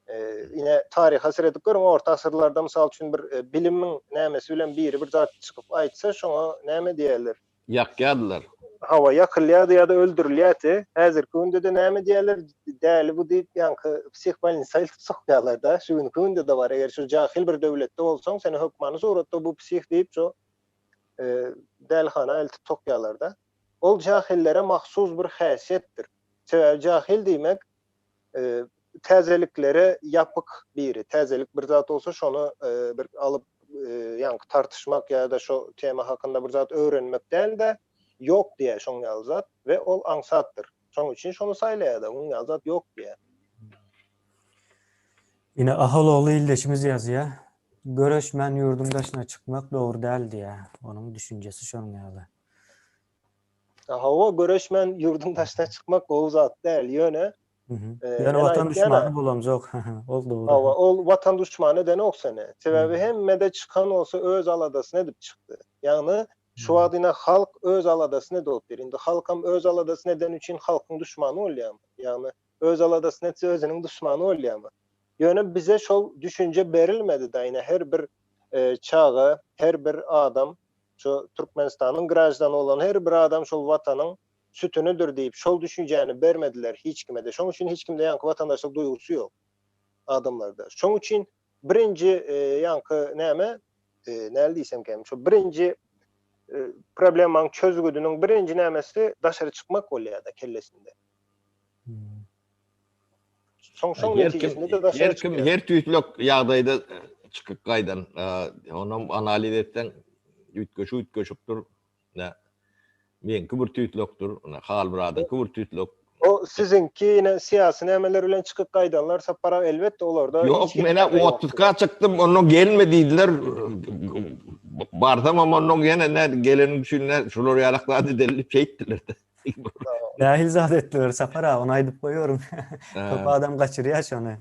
Speaker 3: E, ine taryha seredip görüň, orta asyrlarda mysal üçin bir e, bilimiň nämesi bilen biri bir zat çykyp aýtsa, şoňa näme diýerler?
Speaker 2: Ýakýardylar.
Speaker 3: Hawa, ýakylýardy ýa-da öldürilýärdi. Häzirki günde-de näme diýerler? Däli bu diýip, ýaňky psihbolnisa eltip sokýarlar-da. Şu günki günde-de bar. Eger şu jahil bir döwletde bolsaň, seni hökmany suratda bu psih diýip, şu e, dälihana eltip sokýarlar-da. Ol jahillere mahsus bir häsiýetdir. Sebäbi jahil diýmek e, täzeliklere ýapyk biri. Täzelik bir zat bolsa şony e, bir alyp e, ýaňky tartyşmak ýa-da şo tema hakynda bir zat öwrenmek däl-de, ýok diýär şoň ýaly zat we ol aňsatdyr. Şoň üçin şony saýlaýar-da, oň ýaly zat ýok diýär.
Speaker 1: Ine Ahal ogly ildeşimiz ýazýar. Göreşmän ýurduň daşyna çykmak dogry däl diýýär. Onuň düşünjesi şonuň ýaly.
Speaker 3: Hawa, göreşmän ýurduň daşyna çykmak gowy zat däl, ýöne
Speaker 1: Ýöne watan duşmany bolamzok. Ol dogry.
Speaker 3: Hawa, ol watan duşmany edenok seni. Sebäbi hemmede çykan bolsa öz aladasyny edip çykdy. Ýagny şu wagt ine halk öz aladasyny edip otyr. Indi halkam öz aladasyny edeni üçin halkyň duşmany bolýarmy? Ýagny öz aladasyny etse özüniň duşmany bolýarmy? Ýöne bize şol düşünje berilmedi-de ine her bir çaga, her bir adam şu Türkmenistanyň graždany bolan her bir adam şol watanyň sütünidir diýip şol düşünjäni bermediler hiç kime-de. Şoň üçin hiç kimde ýaňky watandaşlyk duýgusy ýok adamlarda. Şoň üçin birinji ýaňky näme näl diýsemkäm şo birinji problemaň çözgüdiniň birinji nämesi daşary çykmak bolýar-da kellesinde. Soň şoň netijesinde-de daşary
Speaker 2: Her kim her tüýslek ýagdaýda çykyp gaýdan. Onam analiz etseň üýtgeşik üýtgeşikdir. Ine meňki bir tüýslekdir, ine Halmyradyňky bir tüýslek.
Speaker 3: O siziňki ine syýasy nämeler bilen çykyp gaýdanlar Sapar aga elbetde olarda
Speaker 2: Ýok menä otpuska çykdym onnoň gelme diýdiler. Barsamam onnoň ýene ne geleniň üçin ne şular ýalak zat edeli diýip şeýtdiler.
Speaker 1: Nähili zat etdiler Sapar aga ony aýdyp goýaryn. Köp adam gaçyrýar şony.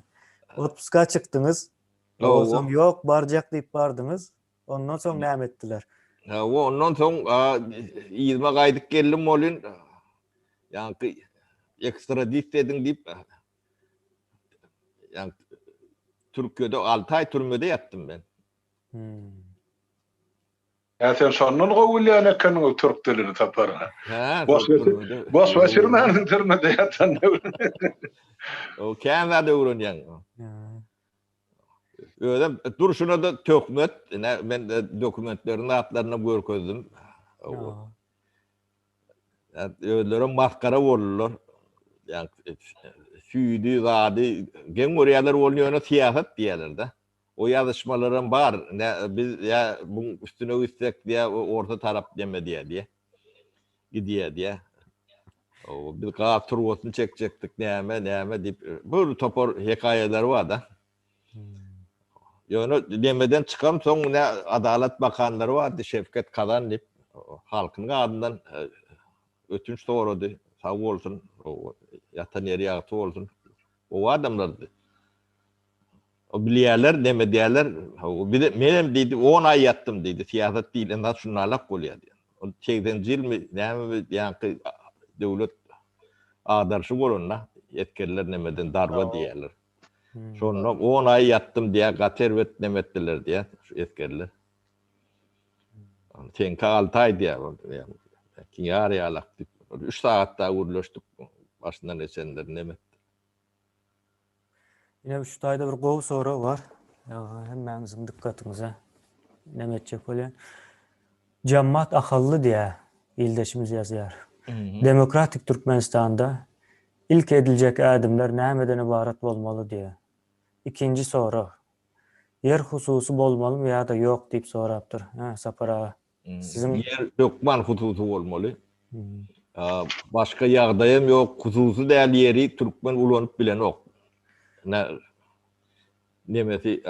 Speaker 1: Otpuska çykdyňyz. Onsoň ýok barjak diýip bardyňyz. Ondan soň näme etdiler?
Speaker 2: Hawa, ondan soň yzyma gaýdyp geldim welin, ýaňky ekstradisiýa ediň diýip, ýaňky Türkiýede 6 aý türmede ýatdym men.
Speaker 1: Hmm.
Speaker 4: Ýa sen şondan gowy bilýän ekeniň türk dilini Sapar.
Speaker 2: Hä,
Speaker 4: boş boş geçirmänsiň türmede ýatan.
Speaker 2: O kän zat öwrenýäň. Özem durşuna-da töhmet, ine men dokumentlerini zatlaryny görkezdim. Özlerem masgara boldular. Ýa süýdi, zady geň görýärler bolny ýöne syýasat diýýärler-de. O ýazyşmalaram bar. Ne biz ýa buň üstüne gitsek diýä orta tarap neme diýä diýä. Gidýä diýä. O biz gaz turbasyny çekjekdik näme näme diýip bir topar hekaýalary bar-da. Ýöne nemeden çykamsoň ne Adalat bakanlary bardy Şewket Kazan diýip halkynyň adyndan ötünç sorady. Sag bolsun. Ýatan ýeri ýagty bolsun. Gowy adamlardy. O bilýärler, neme diýerler, bize menem diýdi, on aý ýatdym diýdi, syýasat diýlen zat şunalak bolýar diýen. Ol segseninji ýylmy, nämemi, ýaňky döwlet agdaryşy bolanda, esgerler nemeden darba diýýärler. Şonda on aý ýatdym diýýär, gaty erbet neme etdiler diýýär, şu esgerler. Seňki alty aý diýýär, ýar ýalak diýip, üç sagat dagy gürleşdik, başyndan geçenleri neme etdi.
Speaker 1: Ine şu taýda bir gowy sorag bar. Hemmäňiziň dykgatyňyza neme etjek bolýan. Jammat Ahally diýä ildeşimiz ýazýar. Demokratik Türkmenistanda ilki ediljek ädimler nämeden ybarat bolmaly diýä. Ikinji sorag. Ýer hususy bolmalymy ýa-da ýok diýip sorapdyr. Hä, Sapar aga.
Speaker 2: Siziň ýer hökman hususy bolmaly. Başga ýagdaýam ýok, hususy däl ýeri türkmen ulanyp bilenok. Ine nemesi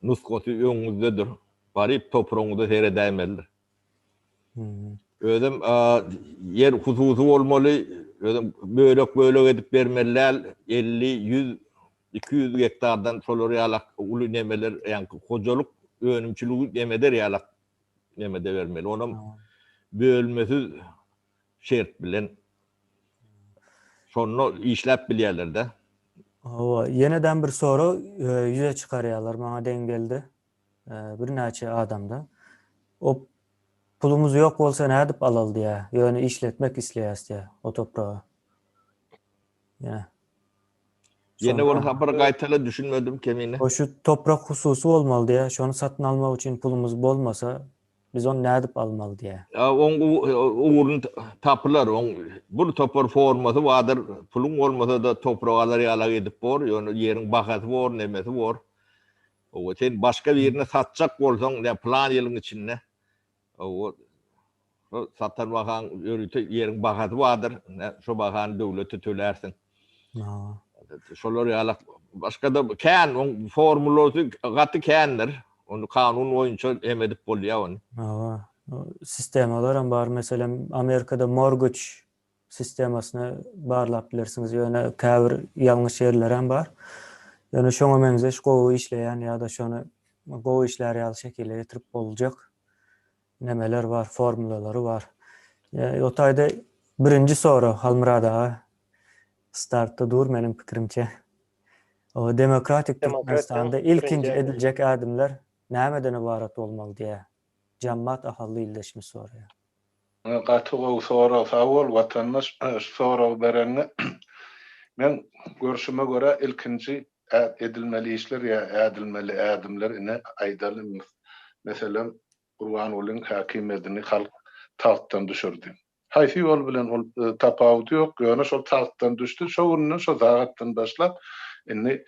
Speaker 2: nusgasy öňüňizdedir. Baryp topragyňyza seredäýmelidir. Özem ýer hususy bolmaly, özem bölek-bölek edip bermeli däl, 50, 100, 200 gektardan şolar ýalak uly nemeler, ýaňky hojalyk önümçiligi nemeder ýalak nemede bermeli. Onam bölmesiz şert bilen şonda işläp bilýärler-de.
Speaker 1: Hawa, ýenedem bir sorag ýüze çykarýarlar, maňa deň geldi. Birnäçe adamda. O pulumyz ýok bolsa nädip alaly diýýär. Ýöne işletmek isleýäs diýýär o topragy. Ýa.
Speaker 2: Ýene bir sapar gaýtala düşünmedim kemine.
Speaker 1: O şu toprak hususy bolmaly diýýär. Şony satyn almak üçin pulumyz bolmasa, biz ony nädip almaly diýýär.
Speaker 2: Ýa oň ugruny tapylar. Oň bir topar formasy bardyr. Puluň bolmasa-da toprak alar ýalak edip bor. Ýöne ýeriň bahasy bor, nemesi bor. Owa sen başga birine satjak bolsaň, nä plan ýylyň içinde. Owa Şo satan bahaň ýörite ýeriň bahasy bardyr. Şo bahany döwlete tölärsiň. Şolar ýaly başga-da kän oň formulasy gaty kändir. Ony kanun boýunça hem edip bolýar ony.
Speaker 1: Hawa. Sistemalar hem bar. Meselem, Amerikada mortgage sistemasyny barlap bilersiňiz. Ýöne käbir ýalňyş ýerleri hem bar. Ýöne şoňa meňzeş gowy işleýän ýa-da şony gowy işlär ýaly şekile getirip boljak nemeler bar, formulalary bar. O taýda birinji sorag Halmyrat aga startda dur meniň pikirimçe. O demokratik Türkmenistanda ilkinji ediljek ädimler nämeden ybarat bolmaly diýýär. Jammat Ahally ildeşimiz soraýar.
Speaker 4: Gaty gowy sorag sag bol watandaş şu soragy bereniňe. Meň görşüme görä ilkinji edilmeli işler ýa ädilmeli ädimler ine aýdaly meselem Gurbangulyň häkimiýedini halk tagtdan düşürdi. Haýsy ýol bilen ol tapawudy ýok, ýöne şol tagtdan düşdi, şo günden şo sagatdan başlap indi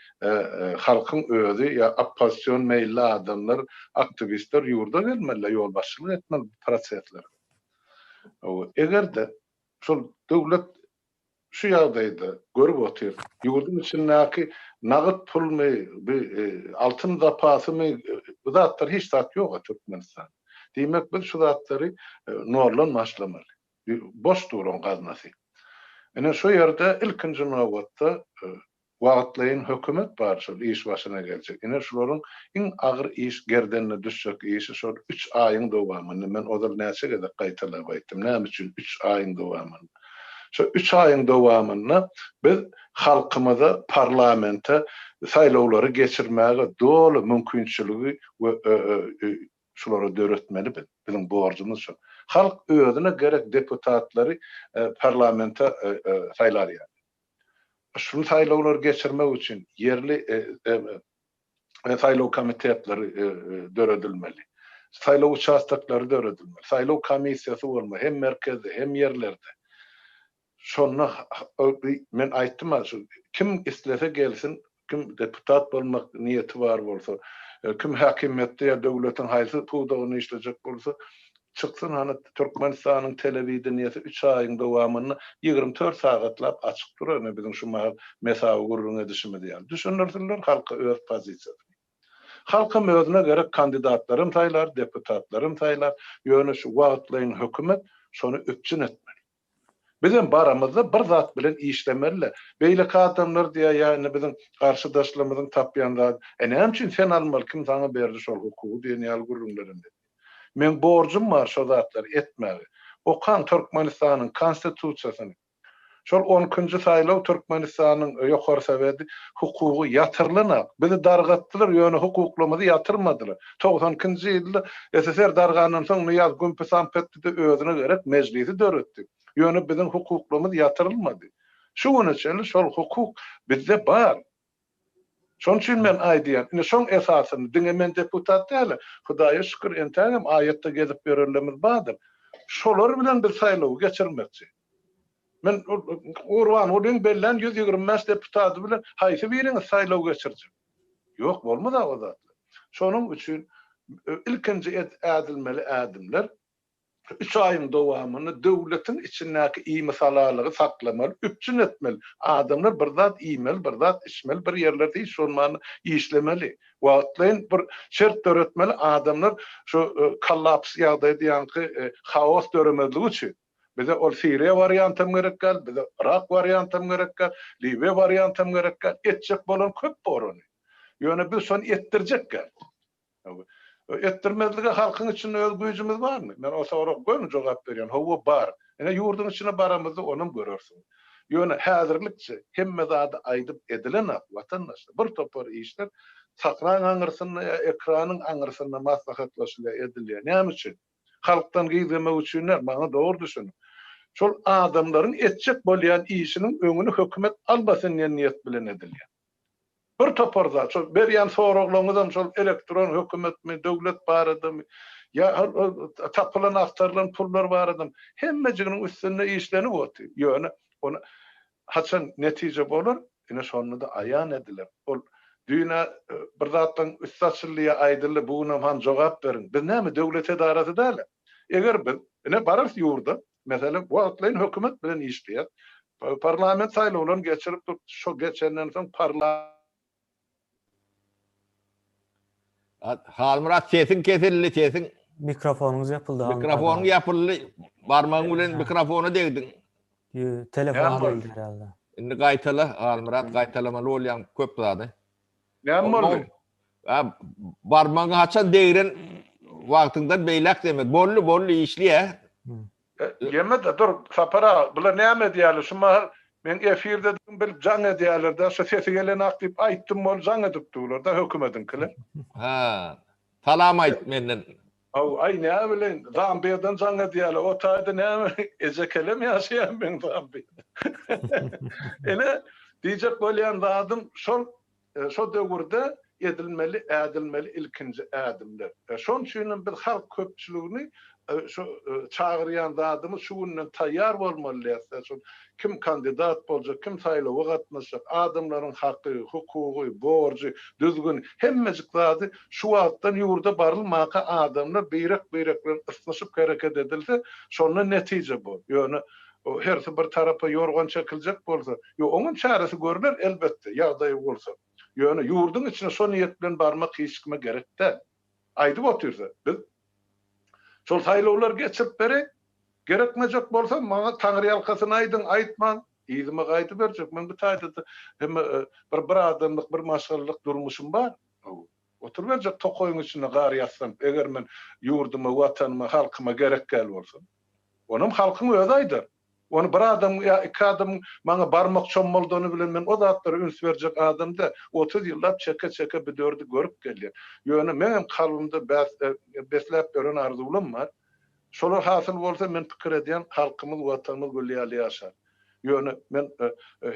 Speaker 4: halkyň özi ýa oppozision meýilli adamlar, aktiwistler ýurda gelmeliler, ýolbaşçylyk etmeli bu proseslere. Eger-de şol döwlet şu ýagdaýda görüp otyr, ýurduň içindäki nagyt pulmy, bi altyn zapasymy, bu zatlar hiç zat ýok-a Türkmenistanda. Diýmek, biz şu zatlary noldan başlamaly. Boş dur oň gaznasy. Ine, şu ýerde ilkinji nobatda Wagtlaýyn hökümet bar şol iş başyna geljek. Ine şularyň iň agyr iş gerdenine düşjek işi şol üç aýyň dowamynda men ozal näçe gezek gaýtalap aýtdym näme üçin üç aýyň dowamynda. Şo üç aýyň dowamynda biz halkymyza parlamente saýlawlary geçirmäge doly mümkinçiligi we şulara döretmeli biz. Biziň borjumyz şol. Halk özüne gerek deputatlary parlamente saýlar ýaly. Şul saýlawlary geçirmek üçin ýerli saýlaw komitetleri döredilmeli. Saýlaw uçastoklary döredilmeli. Saýlaw komissiýasy bolmaly hem merkezde, hem ýerlerde. Şonda men aýtdym-a, şu kim islese gelsin, Kim deputat bolmak niýeti bar bolsa, kim häkimiýetde ýa döwletiň haýsy pudagynda işlejek bolsa, çyksyn hany Türkmenistanyň telewideniýesi üç aýyň dowamynda 24 sagatlap açyk durar ine biziň şu mahal mesawy gürrüň edişimiz ýaly. Düşündirsinler halka öz pozisiýasyny. Halkam özüne gerek kandidatlaram saýlar, deputatlaram saýlar, ýöne şu wagtlaýyn hökümet şony üpjün etmeli. Bizem baramyzda bir zat bilen işlemeli-le. Beýleki adamlar diýýär, ýa indi biziň garşydaşlarymyzyň tapýan zady, E näme üçin sen almaly, kim saňa berdi şol hukugy diýen ýaly gürrüňlerem edýär. Meň borjum bar şo zatlary etmäge. Okaň Türkmenistanyň Konstitusiýasyny. Şol on ikinji saýlaw Türkmenistanyň Ýokary Soweti hukugy ýatyrylanak. Bizi dargatdylar, ýöne hukuklarymyzy ýatyrmadylar. 92-nji ýylda SSR dargandan soň Nyýaz gümpi-samp etdi-de özüne gerek mejlisi döretdi. Ýöne biziň hukuklarymyz ýatyrylmady. Şu güne çenli şol hukuk bizde bar. Şonuň üçin men aýdýan, ine şoň esasynda diňe men deputat däl-de, Hudaýa şükür entägem aýatda gezip ýörenlerimiz bardyr. Şolar bilen biz saýlawy geçirmekçi. Men Gurbangulyň bellän 125 deputaty bilen haýsy biriňiz saýlaw geçirjek? Ýok, bolmaz-a o zatlar. Şonuň üçin ilkinji ädilmeli ädimler üç aýyň dowamynda döwletiň içindäki iýmisalalygy saklamaly, üpjün etmeli. Adamlar bir zat iýmeli, bir zat içmeli, bir ýerlerde hiç bolmanda işlemeli. Wagtlaýyn bir şert döretmeli, adamlar şu kollaps ýagdaýda ýaňky haos döremezligi üçin. Bize ol Siriýa wariantam gerek däl, bize Yrak wariantam gerek däl, Liwiýa wariantam gerek däl. Etjek bolan köp bor ony. Ýöne biz şony etdirjek däl. Etdirmezlige halkyň içinde öz güýjümiz barmy? Men o soraga göni jogap berýän, hawa bar. Ine ýurduň içine baramyzda onam görersiňiz. Ýöne häzirlikçe hemme zady aýdyp edilenak watandaşlar. Bir topar işler sakraň aňyrsynda ýa ekranyň aňyrsynda maslahatlaşylýar, edilýär. Näme üçin? Halkdan gizlemek üçin däl, maňa dogry düşüniň. Şol adamlaryň etjek bolýan işiniň öňüni hökümet almasyn diýen niýet bilen edilýär. Bir topar zat, şol berýän soraglaryňyzam şol elektron hökümetmi, döwlet baradamy, ýa tapylan, agtarylan pullar baradamy, hemmejiginiň üstünde işlenip otyr. Ýöne ony haçan netije bolar, ine şonda-da aýan ediler. Ol düýn-ä bir zatlaryň üsti açyldy ýa aýdyldy, bu günem han jogap beriň. Biz näme, döwlet edarasy däl-ä. Eger biz, ine bararys ýurda, meselem, wagtlaýyn hökümet bilen işleýäs. Parlament saýlawlaryny geçirip dur, şo geçenden soň parla.
Speaker 2: Halmyrat sesiň kesildi sesiň.
Speaker 1: Mikrofonyňyz ýapyldy Halmyrat.
Speaker 2: Mikrofonyň ýapyldy. Barmagyň bilen mikrofona degdiň.
Speaker 1: Telefon geldi herhalde.
Speaker 2: Indi gaýtala Halmyrat gaýtalamaly bolýaň köp zady.
Speaker 4: Näme boldy?
Speaker 2: Barmagyňy haçan degren wagtyňdan beýläk deme. Boldy boldy işleýä.
Speaker 4: Ýeme-de dur, Sapar aga, bular näme edýärler? Şu mahal meň efirdedigimi bilip jaň edýärler-dä, şu sesi gelenak diýip aýtdym bol jaň edip durlar-da hökümediňkiler.
Speaker 2: Hä. Salam aýt menden.
Speaker 4: Haw, aý näbileýin, Zambiýadan jaň edýärler, o taýda näme, ejekelem ýaşaýar meň Zambiýada. Ine, diýjek bolýan zadym şol Şo döwürde edilmeli, ädilmeli ilkinji ädimler. Şonuň üçin hem biz halk köpçüligini şu çagyrýan zadymyz şu günden taýýar bolmaly diýýäs. Şol kim kandidat boljak, kim saýlawa gatnaşjak, adamlaryň haky, hukugy, borjy, düzgüni, hemmejik zady şu wagtdan ýurda barylmaka adamlar birek-birek bilen ysnyşyp hereket edilse, şonda netije bor. Ýöne Hersi bir tarapa ýorgan çekiljek bolsa, ýok, oňam çäresi görler, elbetde, ýagdaýy bolsa. Ýöne ýurduň içine şo niýet bilen barmak hiç kime gerek däl. Aýdyp otyrsa, biz şol saýlawlary geçirip bereýin, gerekmejek bolsa, maňa taňryýalkasyn aýdyň, aýtmaň, yzyma gaýdyberjek. Men bu taýda-da hem bir bir adamlyk, bir maşgalalyk durmuşym bar. Oturyberjek tokaýyň içinde gar ýassanyp, eger men ýurduma, watanyma, halkyma gerek däl bolsam. Onam halkyň özi aýdar. Ony bir adamyň ýa iki adamyň maňa barmak çommaldany bilen men o zatlara üns berjek adam däl. 30 ýyllap çeke-çeke bu dördi görüp gelýän. Ýöne meňem kalbymda besläp ýören arzuwlam bar. Şolar hasyl bolsa men pikir edýän halkymyz, watanymyz gül ýaly ýaşar. Ýöne men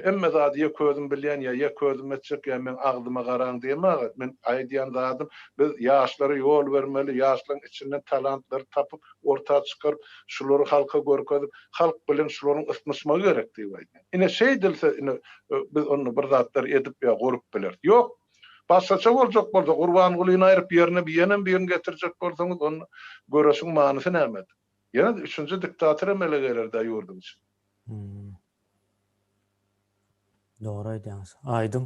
Speaker 4: hemme zady ýeke özüm bilýän ýa ýeke özüm etjek ýa meň agzyma garaň diýemag. Men aýdýan zadym biz ýaşlara ýol bermeli, ýaşlaryň içinden talantlary tapyp orta çykaryp, şulary halka görkezip, halk bilen şularyň ysnyşmagy gerek diýip aýdýan. Ine şeýdilse ine biz onda bir zatlar edip ýa gurup bileris. Ýok, başgaça boljak bolsa Gurbangulyny aýryp ýerine ýenem birini getirjek bolsaňyz onda göreşiň manysy nämede? Ýene üçünji diktator emele geler-dä ýurduň içinde.
Speaker 1: Hmm. Dogry aýdýaňyz. Aýdyň.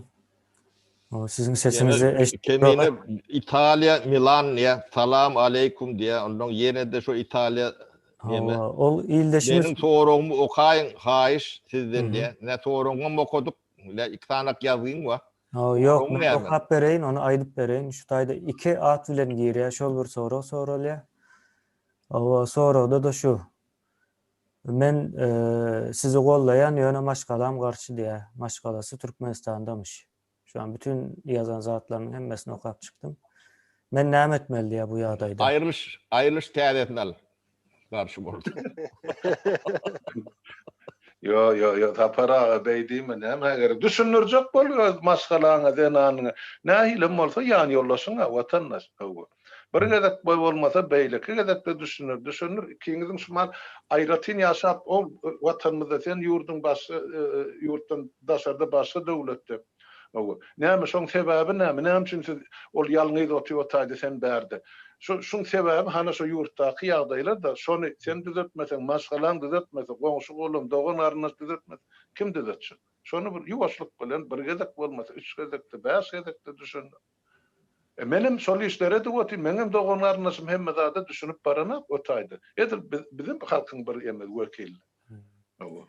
Speaker 1: O siziň sesiňizi
Speaker 2: eşitip Kemine Italiýa Milan diýä, salam aleýkum diýä, ondan ýene-de şu Italiýa
Speaker 1: neme? Ol ildeşimiz
Speaker 2: Meniň soragymy okaýyň, haýyş sizden diýä. Ne soragyňam okadyk, ne iki sanak ýazgyň bar.
Speaker 1: Ýok, men okap bereýin, ony aýdyp bereýin. Şu taýda iki at bilen girýär, şol bir sorag soralýar. Owa, soragda-da şu. Men sizi gollaýan ýöne maşgalam garşy diýä. Maşgalasy Türkmenistandamyş. Şu an bütün ýazan zatlarynyň hemmesini okap çykdym. Men näme etmeli diýä bu ýagdaýda.
Speaker 2: Aýrylyş aýrylyş täzesini al. Garşy boldy.
Speaker 4: Ýo ýo ýo Sapar aga beý diýme nämä gerek. Düşündirjek bol öz maşgalaňa zenanyňa. Nähilem bolsa ýan ýoldaşyňa watandaş. Hawa. Bir gezek boý bolmasa beýleki gezekde düşüner, düşündir. Ikiňiziň şu mahal aýratyn ýaşap ol watanymyzda sen ýurduň başga ýurtdan daşarda başga döwletde. Hawa. Näme şoň sebäbi näme? Näme üçin siz ol ýalňyz otyr o taýda sen bärde? Şu şuň sebäbi hana şo ýurtdaky ýagdaýlar-da şony sen düzetmeseň, maşgalaň düzetmese, goňşy-golam, dogan-garyndaş düzetmese kim düzetjek? Şony bir ýuwaşlyk bilen bir gezek bolmasa üç gezekde, bäş gezekde düşündir. E menem şol işleri edip otyryn, meňem dogan garyndaşym hemme zada düşünip baranak o taýda. Edil biz bizem halkyň bir eme wekili.
Speaker 1: Hawa.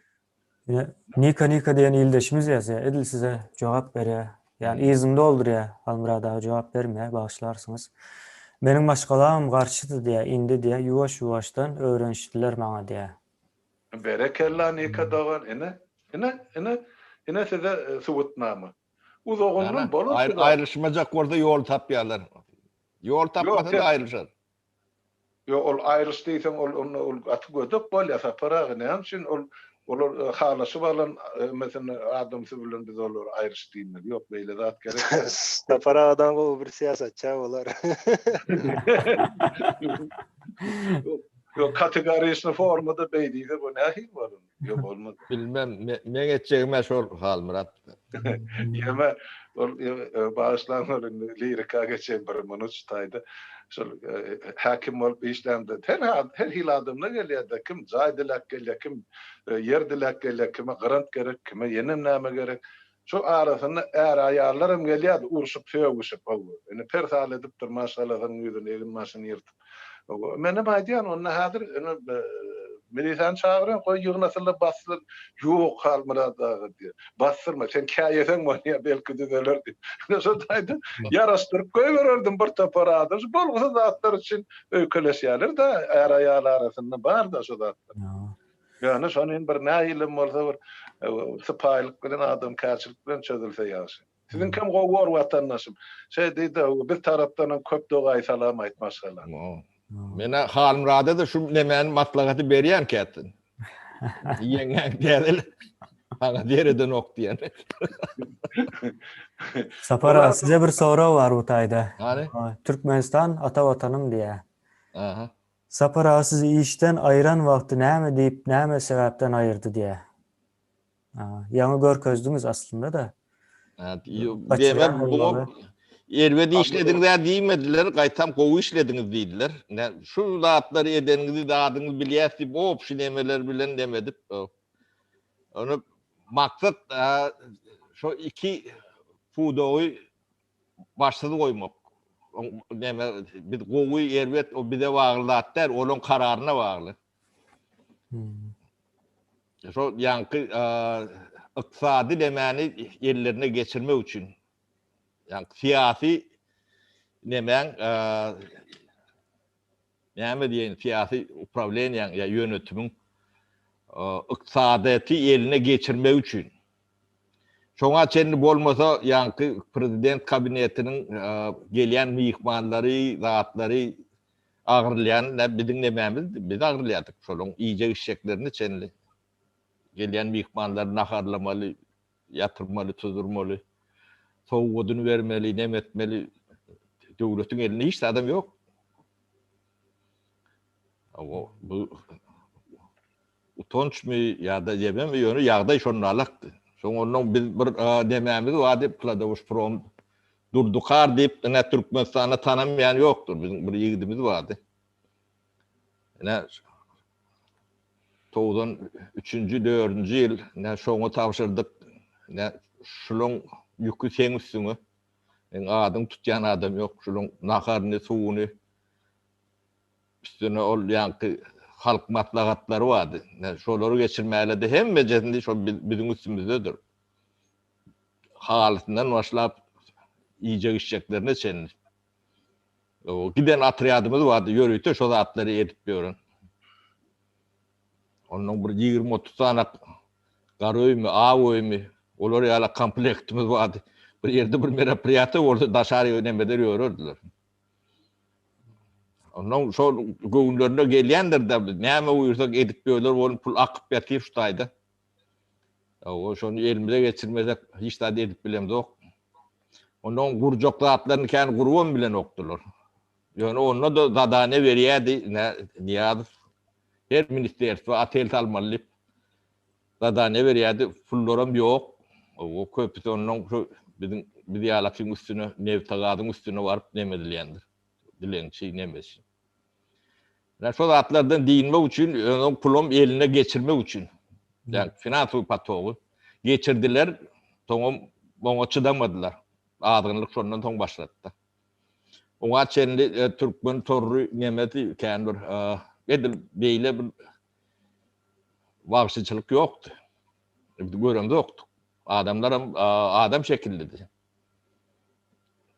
Speaker 1: Ine Nika Nika diýen ildeşimiz ýazýar, edil size jogap berýär. Ýani yzyny doldurýar, Halmyrat aga jogap bermeýär, bagyşlarsyňyz. Meniň maşgalamam garşydy diýýär, indi diýýär ýuwaş-ýuwaşdan öwrenişdiler maňa diýýär.
Speaker 4: Berekella Nika dogan, ine, ine, ine, ine size subutnama. Uzagyndan bolar
Speaker 2: şu zat. Aýrylyşmajak bolsa ýol tapýarlar. Ýol tapmasa-da aýrylyşar.
Speaker 4: Ýok, ol aýrylyş diýseň ol onda ol gaty gödek bolýar Sapar aga. Näme üçin ol olar halaşyp alan meselem adamsy bilen biz olary aýryş diýmeli. Ýok, beýle zat gerek däl.
Speaker 3: Sapar agadan gowy bir syýasatça bolar.
Speaker 4: Ýok, kategoriçny formada beý diýse bu nähili bolar? Ýok bolmaz.
Speaker 2: Bilmem, meň etjegim-ä şol Halmyrat.
Speaker 4: Ýeme, ol bagyşlaň ol indi lirika geçeýin bir minut şu taýda. Şol häkim bolup işlämde her her hili adamlar gelýär-de, kim jaý diläp gelýär, kim ýer diläp gelýär, kime grant gerek, kime ýenem näme gerek. Şo arasynda är-aýallaram gelýärdi urşup, sögüşip, hawa. Indi persal edipdir maşgalasynyň ýüzüni, egin-başyny ýyrtyp. Hawa, menem aýdýan, onda häzir indi milisany çagyraýyn, goý ýygnasynlar, bassyn. Ýok, Halmyrat aga diýýär. Basdyrma, sen käýeseň bolýar, belki düzeler diýip. Ine şo taýda ýaraşdyryp goýbererdim bir topar adam. Şu bolgusyz zatlar üçin öýkeleşýärler-de, är-aýal arasynda bar-da şu zatlar. Ýöne şony indi bir nähilem bolsa bir sypaýylyk bilen, adamkärçilik bilen çözülse ýagşy. Siziňkem gowy bor watandaşym. Şeý diýdi, biz tarapdanam köp dogaýy salam aýt maşgala.
Speaker 2: Menä Halmyrada-da şu nemäni maslahaty berýän käte. Ýeňňäň täzel saňa seredenok diýen.
Speaker 1: Sapar aga size bir sorag bar bu taýda.
Speaker 2: Hany?
Speaker 1: Türkmenistan ata watanym diýýär.
Speaker 2: Aha.
Speaker 1: Sapar aga sizi işden aýyran wagty näme diýip näme sebäpden aýyrdy diýýär. Ýaňy görkezdiňiz aslynda-da.
Speaker 2: Diýmek buňa erbet işlediňiz-ä diýmediler, gaýtam gowy işlediňiz diýdiler. Şu zatlary edeniňizi zadyňyzy bilýäs diýip obşi nemeler bilen neme edip. Ony maksat şo iki pudagy başsyz goýmak. Neme biz gowy erbet o bize bagly zat däl, olaň kararyna bagly. Şo ýaňky ykdysady nemäni ellerine geçirmek üçin. Ýaňky syýasy nemäň näme diýeýin, syýasy uprawleniýaň ýa ýönetimiň ykdysadyýeti eline geçirmek üçin. Şoňa çenli bolmasa ýaňky prezident kabinetiniň gelýän myhmanlary, zatlary Agyrylýan nä biziň nemämizdi, biz agyrylýardyk şolaň iýjek-içjeklerine çenli. Gelýän myhmanlary naharlamaly, ýatyrmaly, tuzurmaly, sowgadyny bermeli, neme etmeli. Döwletiň elinde hiç zadam ýok. Hawa, bu utançmy ýa-da ýememi, ýöne ýagdaý şonalakdy. Soň onnoň biz bir nemämiz bardy, Pladowuşprom Durdukar diýip, ine Türkmenistanda tanamaýan ýokdur. Biziň bir ýigidimiz bardy. Ine 93-nji, 4-nji ýyl ine şoňa tabşyrdyk. Ine şulaň ýüki seň üstüňe. Seň adyňy tutýan adam ýok. Şulaň naharyny, suwuny üstüne ol ýaňky halk maslahatlary bardy. Ine şolary geçirmäli-de hemmejesini şol biziň üstümizdedir. Halysyndan başlap iýjek-içjeklerine çenli. O giden otrýadymyz bardy, ýörite şo zatlary edip ýören. Ondan bir 20-30 sany gara öými, aw öými, olar ýaly komplektimiz bardy. Bir ýerde bir meropriýatiýa bolsa daşary nemeler ýörerdiler. Ondan şol göwünlerine gelýändir-de, näme buýursak edip ýörler, bolup pul akyp ýatyr şu taýda. Hawa, şony elimize geçirmesek hiç zat edip bilemzok. Ondan gurjak zatlaryny kän gurubam bilenokdylar. Ýöne onda-da zadaniýa berýärdi, ine, Nyýazow her ministerstwa otel salmaly diýip zadaniýa berýärdi, pullaram ýok. Hawa, köpüsi ondan şu biziň biz ýalakyň üstüne, nebte-gazyň üstüne baryp neme edilýändir. Dilegçi, nemesi. Ýa şo zatlardan dynmak üçin, onuň pulam eline geçirmek üçin. Ýa finansowy potogy geçirdiler, soňam oňa çydamadylar. Azgynlyk şondan soň başlady-da. Oňa çenli e, türkmen torry nemesi kän bir e, edil beýle bir wagşyçylyk ýokdy. Biz göremzokdyk. Adamlaram e, adam şekillidi.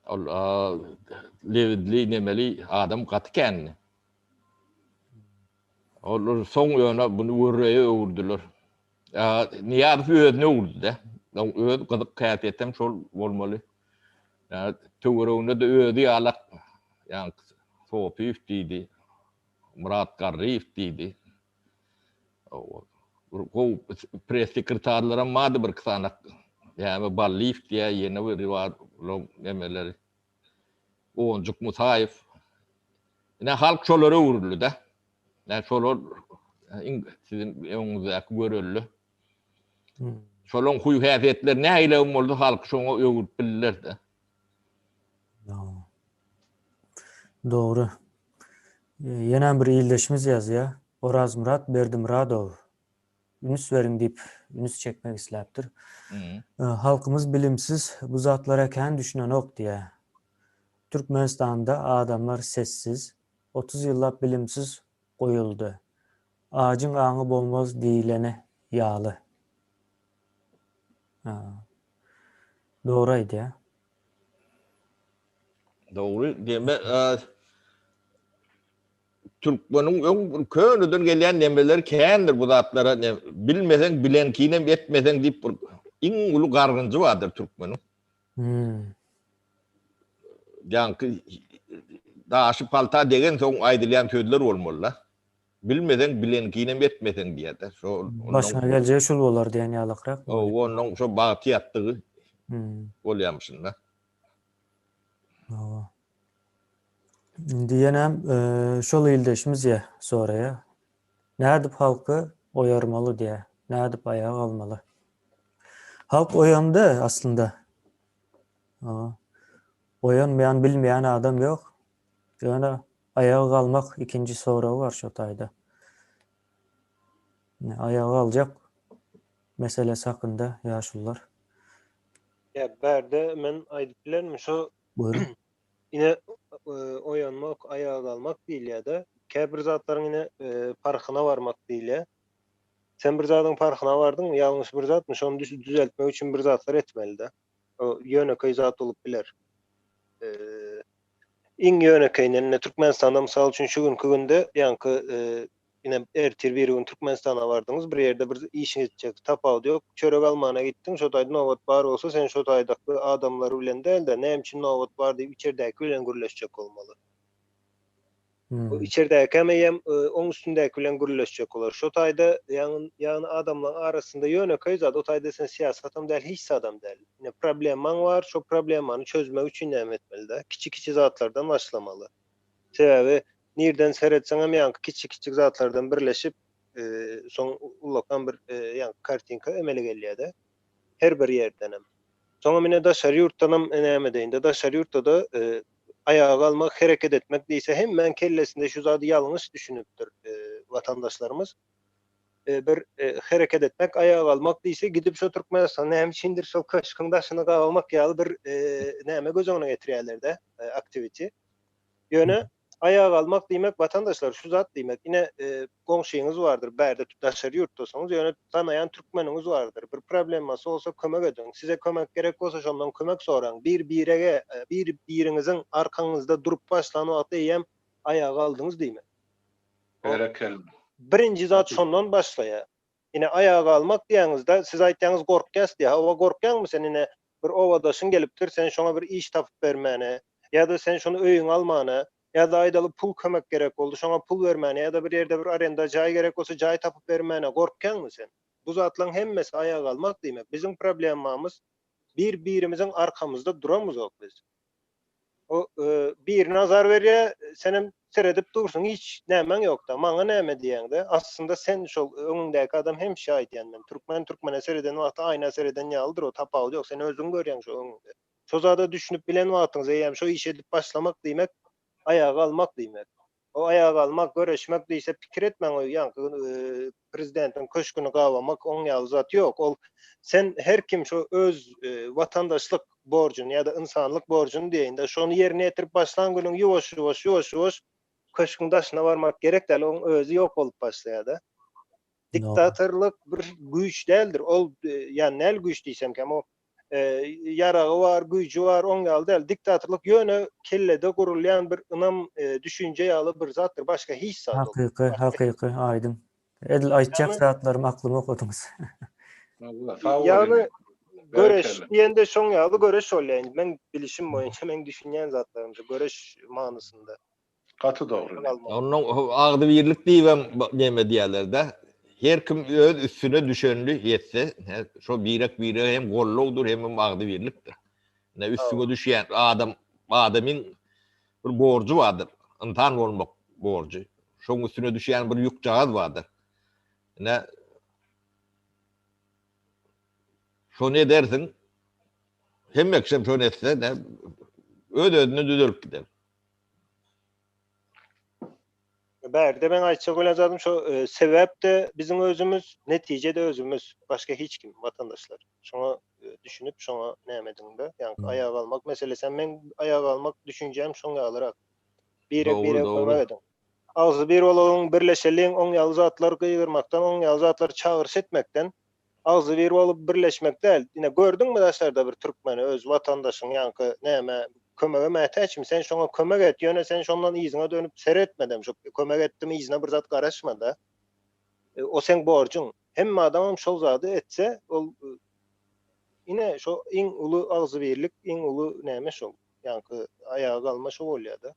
Speaker 2: Ol lebizli nemeli adam gaty kändi. Olar soň ýöne buny görreýe öwürdiler. Nyýazow özüne öwürdi-de. Öz gyzyk häsiýetem şol bolmaly. Töwereginde-de özi ýalak, ýaňky Sopyýew diýdi, Myrat Garryýew diýdi. Bir gowy press sekretarlaram bardy bir iki sanak. Näme Ballyýew diýýär, ýene biri bar, olaň nemeleri. Onjuk Musaýew. Ine halk şolara öwrüldi-de. Ine şolar iň siziň öňüňizdäki görelde. Şolaň huý-häsiýetleri nähili bolsa halky şoňa öwrüp bildiler-de.
Speaker 1: Dogry. Ýenem bir ildeşimiz ýazýar. Orazmyrat Berdimyradow. Üns beriň diýip, üns çekmek isläpdir. Halkymyz bilimsiz, bu zatlara kän düşünenok diýýär. Türkmenistanda adamlar sessiz, 30 ýyllap bilimsiz goýuldy. Ajyň aňy bolmaz diýleni ýaly. Dogry aýdýar.
Speaker 2: Dogry, diýme, türkmeniň öň bir köneden gelýän nemeleri kändir bu zatlara, ne, bilmeseň bilenkinem etmeseň diýip bir iň uly gargynjy bardyr türkmeniň.
Speaker 1: Hmm.
Speaker 2: Ýaňky daşy palta degen soň aýdylýan sözler bolmaly-da. Bilmeseň bilenkinem etmeseň diýýär-de. Şo
Speaker 1: Başyňa geljegi şul bolar diýen ýalakrak.
Speaker 2: Hawa, onnoň şo bagty ýatdygy bolýamyşyn-da.
Speaker 1: Hawa. Indi ýenem şol ildeşimiz ýa soraýar. Nädip halky oýarmaly diýýär. Nädip aýaga galmaly? Halk oýandy aslynda. Hawa. Oýanmaýan, bilmeýän adam ýok. Ýöne aýaga galmak ikinji soragy bar şo taýda. Ine aýaga galjak meselesi hakynda ýaşulular.
Speaker 3: Ýa bärde men aýdyp bilermi şo
Speaker 1: Buyurun.
Speaker 3: ine oýanmak, aýaga galmak diýilýär-de. Käbir zatlaryň ine parhyna barmak diýilýär. Sen bir zadyň parhyna bardyň, ýalňyş bir zatmy, şony düzeltmek üçin bir zatlar etmeli-de. O ýönekeý zat bolup biler. Iň ýönekeýinden ine Türkmenistanda mysal üçin şu günki günde ýaňky ine ertir birigün Türkmenistana bardyňyz bir ýerde bir işiňiz etjek tapawudy ýok çörek almana gitdiň şo taýda nobat bar bolsa sen şo taýdaky adamlar bilen däl-de näme üçin nobat bar diýip içerdäki bilen gürleşjek bolmaly. O içerdäkem eýýäm oň üstündäki bilen gürleşjek bolar. Şo taýda ýagny ýagny adamlaň arasynda ýönekeý zat, o taýda sen syýasatam däl, hiç zadam däl. Ine problemaň bar, şo problemany çözmek üçin näme etmeli-dä? Kiçi-kiçi zatlardan başlamaly. Sebäbi nirden seretseňem ýaňky kiçi-kiçjik zatlardan birleşip, soň ullakan bir ýaňky kartinka emele gelýär-de. Her bir ýerdenem. Soňam ine daşary ýurtdanam näme deýin-de, daşary ýurtda-da aýaga galmak, hereket etmek diýse hemmäň kellesinde şu zady ýalňyş düşünipdir watandaşlarymyz. Bir hereket etmek, aýaga galmak diýse gidip şo Türkmenistan näme üçindir şol köşgüň daşyny gabamak ýaly bir näme göz öňüne getirýärler-de aktiwiti. Ýöne Aýaga galmak diýmek watandaşlar şu zat diýmek ine goňşyňyz bardyr bärde daşary ýurtdasyňyz ýöne tanaýan türkmeniňiz bardyr bir problemasy bolsa kömek ediň size kömek gerek bolsa şondan kömek soraň bir birege bir biriňiziň arkaňyzda durup başlan wagty eýýäm aýaga galdyňyz diýmek.
Speaker 4: Berekella.
Speaker 3: Birinji zat şondan başlaýar. Ine aýaga galmak diýýäňizde siz aýtýaňyz gorkýas diýýär hawa gorkýaňmy sen ine bir obadaşyň gelipdir, sen şoňa bir iş tapyp bermäne, ýa-da sen şony öýüňe almana, ýa-da aýdaly pul kömek gerek boldy, şoňa pul bermäne, ýa-da bir ýerde bir arenda jaý gerek bolsa jaý tapyp bermäne gorkýaňmy sen? Bu zatlaryň hemmesi aýaga galmak diýmek. Biziň problemamyz bir-birimiziň arkamyzda duramyzok biz. O birine azar berýär, senem seredip dursuň, hiç nämäň ýokda, maňa näme diýýäňdä. Aslynda sen şol öňüňdäki adam hemişe aýdýan men, türkmen türkmene sereden wagty aýna sereden ýalydyr, o tapawudy ýok, sen özüň görýäň şo öňüňde. Şo zada düşünip bilen wagtyňyz eýýäm şo işi edip başlamak diýmek, aýaga galmak diýmek. O aýaga galmak, göreşmek diýse pikir etmäň o ýaňky prezidentiň köşgüni gabamak oň ýaly zat ýok. Ol sen her kim şo öz watandaşlyk borjuny ýa-da ynsanlyk borjuny diýeýin-de şony ýerine ýetirip başlan günüň ýuwaş-ýuwaş, ýuwaş-ýuwaş köşgüň daşyna barmak gerek däl, oň özi ýok bolup başlaýar-da. Diktatorlyk bir güýç däldir. Ol ýa näl güýç diýsemkäm o ýaragy bar, güýji bar, oň ýaly däl. Diktatorlyk ýöne kellede gurulýan bir ynam, düşünje ýaly bir zatdyr, başga hiç zat ol.
Speaker 1: Hakyky, hakyky, aýdyň. Edil aýtjak zatlarymy aklyma okadyňyz.
Speaker 3: Ýagny göreş diýende şoň ýaly göreş bolýar indi meň bilişim boýunça, meň düşünýän zatlarymça göreş manysynda.
Speaker 4: Gaty dogry.
Speaker 2: Ondan agzybirlik diýibem neme diýerler-de. Her kim öz üstüne düşenini etse, şo birek-birege hem gollawdyr, hemem agzybirlikdir. Ine üstüňe düşýän adam, adamyň bir borjy bardyr. Ynsan bolmak borjy. Şoň üstüne düşýän bir ýükjagaz bardyr. Ine şony edersiň, hemme kişem şony etse, öz-özünden düzelip gider.
Speaker 3: Bärde meň aýtjak bolýan zadym şo sebäp-de biziň özümiz, netije-de özümiz, başga hiç kim, watandaşlar. Şoňa düşünip, şoňa näme ediň-de, ýaňky aýaga galmak meselesi hem meň aýaga galmak düşünjäm şoň ýalyrak. Birek-birege kömek ediň. Agzybir bolalyň, birleşeliň, oň ýaly zatlar gygyrmakdan, oň ýaly zatlar çagyryş etmekden, agzybir bolup birleşmek däl. Ine gördüňmi daşarda bir türkmeni, öz watandaşyň ýaňky näme kömege mätäçmi, sen şoňa kömek et, ýöne sen şondan yzyňa dönüp seretmedem, şo kömek etdim yzyna bir zat garaşma-da. O seň borjuň. Hemme adamam şol zady etse, ol ine şo iň uly agzybirlik, iň uly näme şol, ýaňky aýaga galma şo bolýa-da.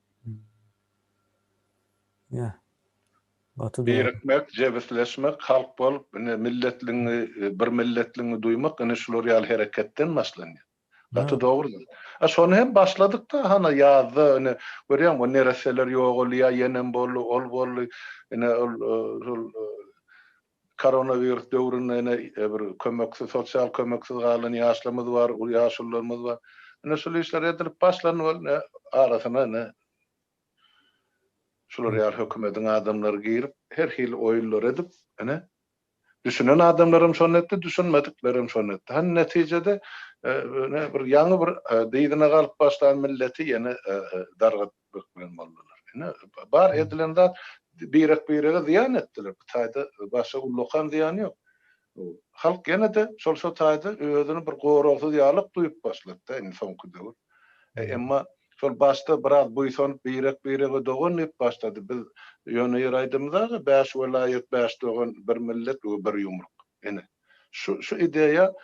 Speaker 1: Ýa. Gaty dogry.
Speaker 4: Birikmek, jebisleşmek, halk bolup, ine, milletligiňi, bir milletligiňi duýmak, ine, şular ýaly hereketden başlanýar. Gaty dogry zat. A şony hem başladyk-da, hana, ýazda, ine, görýäňmi, o neresseler ýogalýar, ýenem boldy, ol boldy, ine, ol, şol koronawirus döwründe, ine, bir kömeksiz, sosial kömeksiz galan ýaşlarymyz bar, ýaşulularymyz bar. Ine, şul işler edilip başlandy, ine, arasyna, ine, Şular ýaly hökümediň adamlary girip, her hili oýunlar edip, ine, düşünen adamlaram şony etdi, düşünmediklerem şony etdi. Hany netijede, ine, bir ýaňy bir dyzyna galyp başlan milleti ýene dargatmak bilen boldular. Ine, bar edilen zat birek-birege zyýan etdiler. Bu taýda başga ullakan zyýan ýok. Halk ýene-de şol şo taýda özüni bir goragsyz ýalyk duýup başlady-da indi soňky döwür. Emma şol başda biraz buýsanyp birek-birege dogan diýip başlady. Biz ýöne ýere aýdamyzak-a bäş welaýat, bäş dogan, bir millet we bir ýumruk. Ine, şu şu ideýa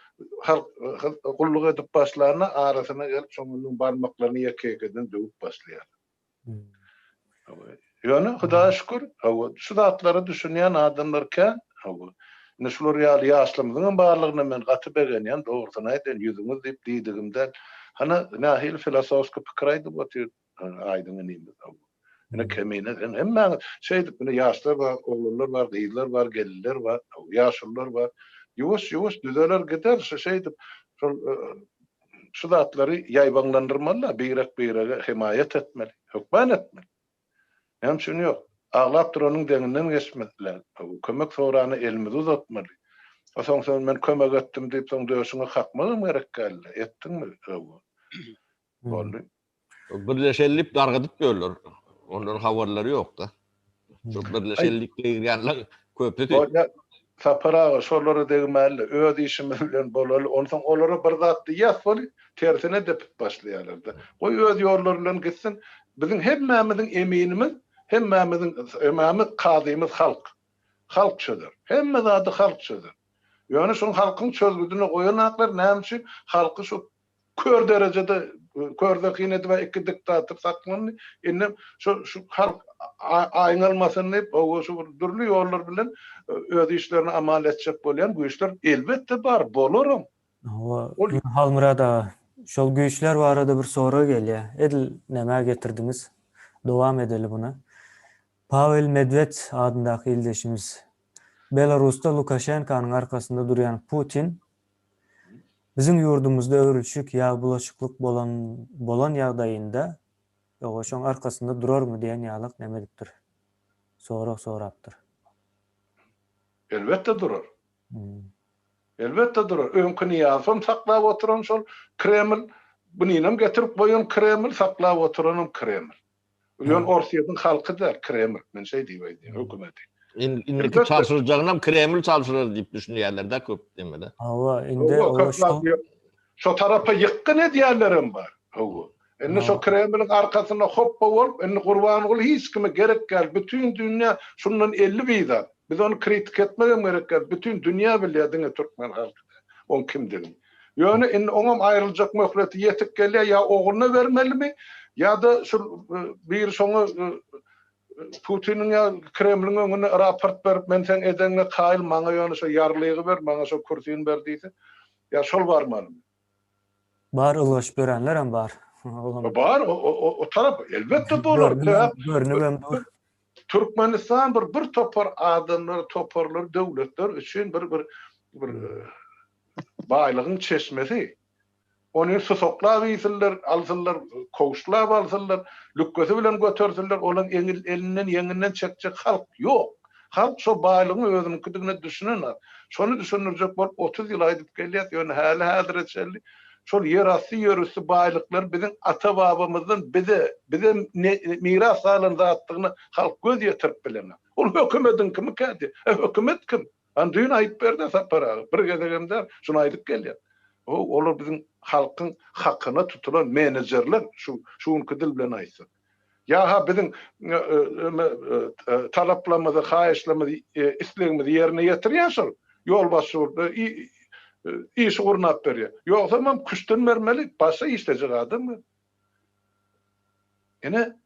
Speaker 4: halk gulluk edip başlanda arasyna gelip şonuň barmaklaryny ýeke-ýekeden döwüp başlaýarlar. Ýöne Hudaýa şükür, hawa, şu zatlara düşünýän adamlar kän, hawa. Indi şular ýaly ýaşlarymyzyňam barlygyna men gaty begenýän, dogrusyny aýdaýyn, ýüzüňiz diýip diýdigim däl. Hany, nähili filosofski pikir aýdyp otyr Aýdyň inimiz, hawa. Ine, Kemine, sen hemmäňiz şeýdip, ine, ýaşlar bar, oglanlar bar, gyzlar bar, gelinler bar, hawa, ýaşulular bar. Ýuwaş-ýuwaş düzeler gider, şu şeýdip, şol Şu zatlary ýaýbaňlandyrmaly-da, birek-birege hemaýat etmeli, hökman etmeli. Näme üçin ýok? Aglap duranyň deňinden geçmeli, kömek sorana elimizi uzatmaly. A soň sen men kömek etdim diýip soň döşüňe kakmagam gerek däldi. Etdiňmi? Hawa. Boldy.
Speaker 2: Birleşeli diýip dargadyp ýörler. Ondan habarlary ýok-da. Şo birleşeli diýip gygyrýanlaň köpüsi.
Speaker 4: Bolýa, Sapar aga, şolara degmäli-le, öz işimiz bilen bolaly. Onsoň olara bir zat diýýäs weli, tersine depip başlaýarlar-da. Goý öz ýollary bilen gitsin. Biziň hemmämiziň eminimiz, hemmämiziň hemmämiz kazymyz halk. Halk çözer. Hemme zady halk çözer. Ýöne şoň halkyň çözgüdine goýanaklar näme üçin halky şu Kör derejede kör zehin edip iki diktator saklandy. Indem şu şu halk aýňalmasyn diýip, hawa şu bir dürli ýollar bilen öz işlerini amal etjek bolýan güýçler elbetde bar, bolaram.
Speaker 1: Hawa, Halmyrat aga, şol güýçler barada bir sorag gelýär. Edil nämä getirdiňiz? Dowam edeli muny. Pawel Medwed adyndaky ildeşimiz Belarusda Lukaşenkanyň arkasynda durýan Putin Biziň ýurdumyzda öwrülişik ýa bulaşyklyk bolan bolan ýagdaýynda ýoga şoň arkasynda durarmy diýen ýalak neme edipdir. Sorag sorapdyr.
Speaker 4: Elbetde durar. Elbetde durar. Öňki Nyýazowam saklap oturan şol Kreml, bunynam getirip goýan Kreml, saklap oturanam Kreml. Ýöne Orsýetiň halky däl, Kreml. Men şeý diýip aýdýan, hökümeti.
Speaker 2: Indiki çalşyrjagynam Kreml çalşyrar diýip düşünýärler-dä köp demede.
Speaker 1: Hawa, indi oba şo.
Speaker 4: Şo tarapa ýykgyn edýänlerem bar. Hawa. Indi şo Kremliň arkasynda hopba bolup, indi Gurbanguly hiç kime gerek däl. Bütin dünýä şundan 50 bizar. Biz ony kritika etmegem gerek däl. Bütin dünýä bilýär, diňe türkmen halky däl, oň kimdigini. Ýöne indi oňam aýryljak möhleti ýetip gelýär, ýa ogluna bermelimi, ýa-da şul biri şoňa Putiniň ýa Kremliň öňünde raport berip, men seň edeňňe kaýyl, maňa ýöne şo ýarlygy ber, maňa şo kürsini ber diýse, ýa şol barmalymy?
Speaker 1: Bar, ylgaşyp ýörenlerem bar.
Speaker 4: Bar, o tarap elbetde bolar.
Speaker 1: Görnübem dur.
Speaker 4: Türkmenistan bir bir topar adamlar, toparlar, döwletler üçin bir bir bir baýlygyň çeşmesi. Ony susaklap iýsinler, alsynlar, kowuşlap alsynlar, lükgesi bilen götersinler, olaň elinden, ýeňinden çekjek halk ýok. Halk şo baýlygyň özüniňkidigine düşünenok. Şony düşündirjek bolup 30 ýyl aýdyp gelýäs, ýöne häli-häzire çenli şol ýerasty, ýerüsti baýlyklar biziň ata-babamyzdan bize, bize miras galan zatdygyna halk göz ýetirip bilenok. Ol hökümediňkimikä diýýär. E, hökümet kim? Hany düýn aýdyp berdi Sapar aga, bir gezegem däl, şuny aýdyp gelýär. Ho, olar biziň halkyň hakyna tutulan menejerler, şu şu günki dil bilen aýtsak. Ýa-ha biziň talaplarymyzy, haýyşlarymyzy, islegimizi ýerine ýetirýär şol ýolbaşçy bolup, işi gurnap berýär. Ýogsamam küştden bermeli, başga işlejek adam gerek. Ine,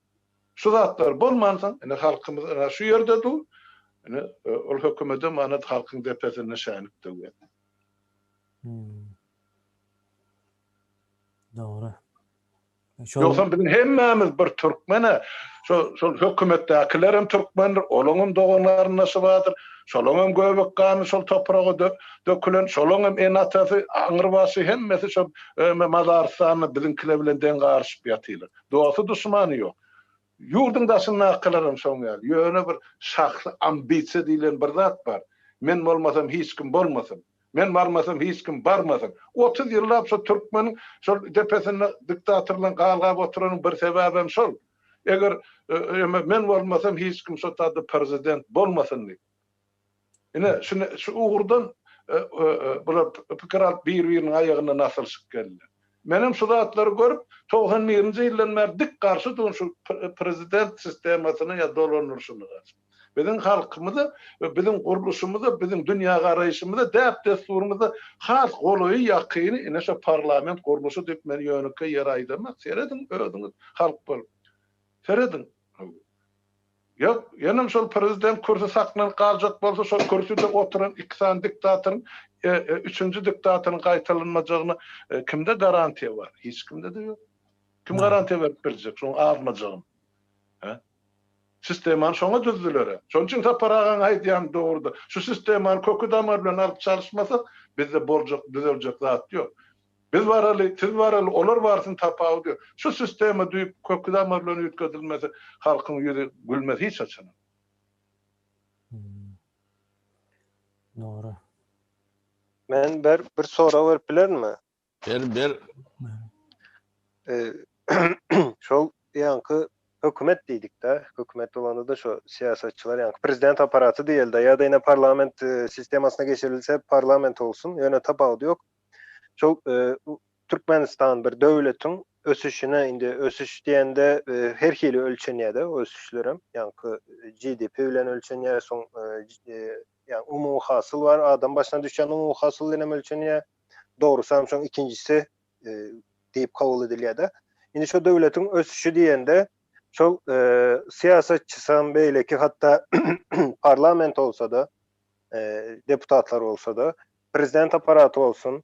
Speaker 4: şu zatlar bolmansoň, ine halkymyz ine şu ýerde dur. Ine, ol hökümedem ana halkyň depesinde şänik döwýär.
Speaker 1: Hmm. Dogry.
Speaker 4: Ýogsam biziň hemmämiz bir türkmen-ä. Şo şol hökümetdäkiler hem türkmendir, olaň hem dogan-garyndaşy bardyr. Şolaň hem göbek gany şol topraga dökülen, şolaň hem ene-atasy, aňrybaşy hemmesi şol mazarystanda biziňkiler bilen deň garyşyp ýatyrlar. Dosty-duşmany ýok. Ýurduň daşyndakylar hem şoň ýaly. Ýöne bir şahsy ambisiýa diýlen bir zat bar. Men bolmasam hiç kim bolmasyn. Men barmasam hiç kim barmasyn. 30 ýyllap şo türkmeniň şol depesinde diktatorlaryň galgap oturanyň bir sebäbem şol. Eger men bolmasam hiç kim şo taýda prezident bolmasyn diýip. Ine şuny şu ugurdan bular pikir alyp bir-biriniň aýagyndan asylyşyp geldiler. Menem şu zatlary görüp 91-nji ýyldan bäri dik garşy durun şu prezident sistemasyna ýa dolandyryşyna garşy. Biziň halkymyza we biziň gurluşymyza, biziň dünýägaraýşymyza, däp-dessurymyza has golaýy, ýakyny ine şo parlament gurluşy diýip men ýönekeý ýere aýdamak. Serediň özüňiz halk bolup. Serediň. Ýok, ýenem şol prezident kürsi saklanyp galjak bolsa şol kürsüde oturan iki sany diktatoryň üçünji diktatoryň gaýtalanmajagyna kimde garantiýa bar? Hiç kimde-de ýok. Kim garantiýa berip biljek şoň azmajagyny? Hä? Sistemany şoňa düzdüler-ä. Şonuň üçin Sapar agaň aýdýany dogrudyr. Şu sistemany köki-damary bilen alyp çalyşmasak, bizde boljak, düzeljek zat ýok. Biz baraly, siz baraly, olar barsyn tapawudy ýok. Şu sistema düýp köki-damary bilen üýtgedilmese, halkyň ýüzi gülmez hiç haçanam.
Speaker 1: Dogry.
Speaker 3: Men bir bir sorag berip bilerinmi?
Speaker 2: Ber ber.
Speaker 3: Şol ýaňky hökümet diýdik-de, hökümet bolanda-da şo syýasatçylar ýaňky prezident apparaty diýeli-de ýa-da ine parlament sistemasyna geçirilse parlament bolsun, ýöne tapawudy ýok. Şol Türkmenistan bir döwletiň ösüşine indi ösüş diýende her hili ölçenýär-de o ösüşlerem ýaňky GDP bilen ölçenýär, soň ýa umumy hasyl bar, adam başyna düşýän umumy hasyl bilen hem ölçenýär. Dogrusy hem şoň ikinjisi diýip kabul edilýär-de. Indi şo döwletiň ösüşi diýende şol syýasatçysam beýleki hatda parlament bolsa-da, deputatlar bolsa-da, prezident apparaty bolsun,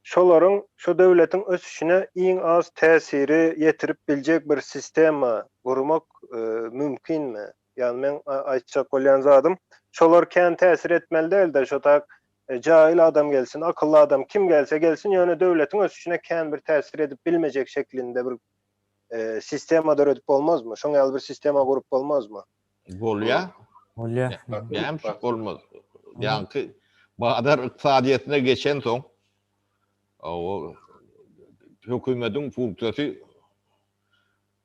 Speaker 3: şolaryň şo döwletiň ösüşine iň az täsiri ýetirip biljek bir sistema gurmak mümkinmi? Ýagny meň aýtjak bolýan zadym, şolar kän täsir etmeli däl-de, şo tak jaýyl adam gelsin, akylly adam kim gelse gelsin, ýöne döwletiň ösüşine kän bir täsir edip bilmejek şeklinde bir sistema döredip bolmazmy? Şoň ýaly bir sistema gurup bolmazmy?
Speaker 2: Bolýar.
Speaker 1: Bolýar.
Speaker 2: Näme üçin bolmaz? Ýaňky bazar ykdysadyýetine geçensoň, o hökümetiň funksiýasy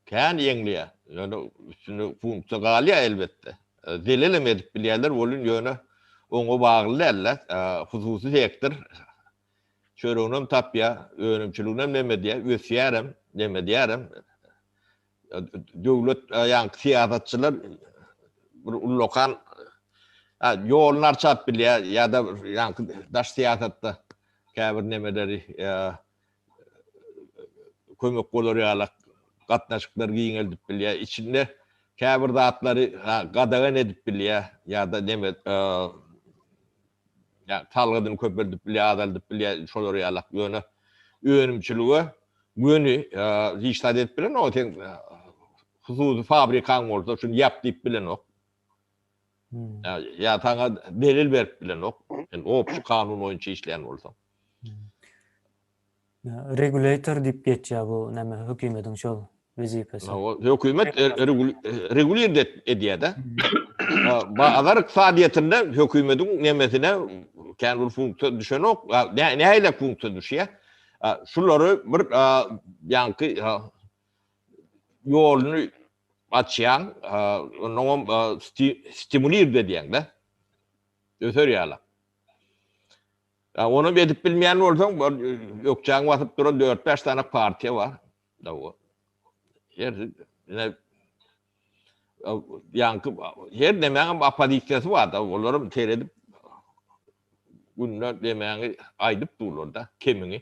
Speaker 2: Kän ýeňleýär. Ýöne üstünde funksiýa galýar elbetde. Zelelem edip bilýärler welin ýöne oňa bagly däl-de. Hususy sektor çöreginem tapýar, önümçiliginem neme edýär, ösýärem, neme edýärem. Döwlet ýaňky syýasatçylar bir ullakan ýoluny arçap bilýär ýa-da ýaňky daş syýasatda käbir nemeleri kömek bolar ýaly gatnaşyklary giňeldip bilýär. Içinde käbir zatlary gadagan edip bilýär ýa-da neme ýa salgydyny köpeldip bilýär, azaldyp bilýär, şolar ýaly. Ýöne önümçilige göni hiç zat edip bilenok. Sen hususy fabrikaň bolsa şuny ýap diýip bilenok. Ýa saňa delil berip bilenok. Sen obşi kanun boýunça işleýän bolsaň.
Speaker 1: Regulator diýip geçýär bu näme hökümetiň şol wezipesi.
Speaker 2: Hökümet regulir edýär-de. Bazar ykdysadyýetinde hökümetiň nemesine kän bir funksiýa düşenok. Nähili funksiýa düşýär? Şulary bir ýaňky ýoluny açýaň, onnoňam stimulir edýäň-de. Öser ýaly. Ýa onam edip bilmeýän bolsaň, ökjäňi basyp duran dört-bäş sany partiýa bar. Her ine ýaňky her nemäňem oppozisiýasy bar-da, olaram seredip günde nemäňi aýdyp durlar-da, kemiňi.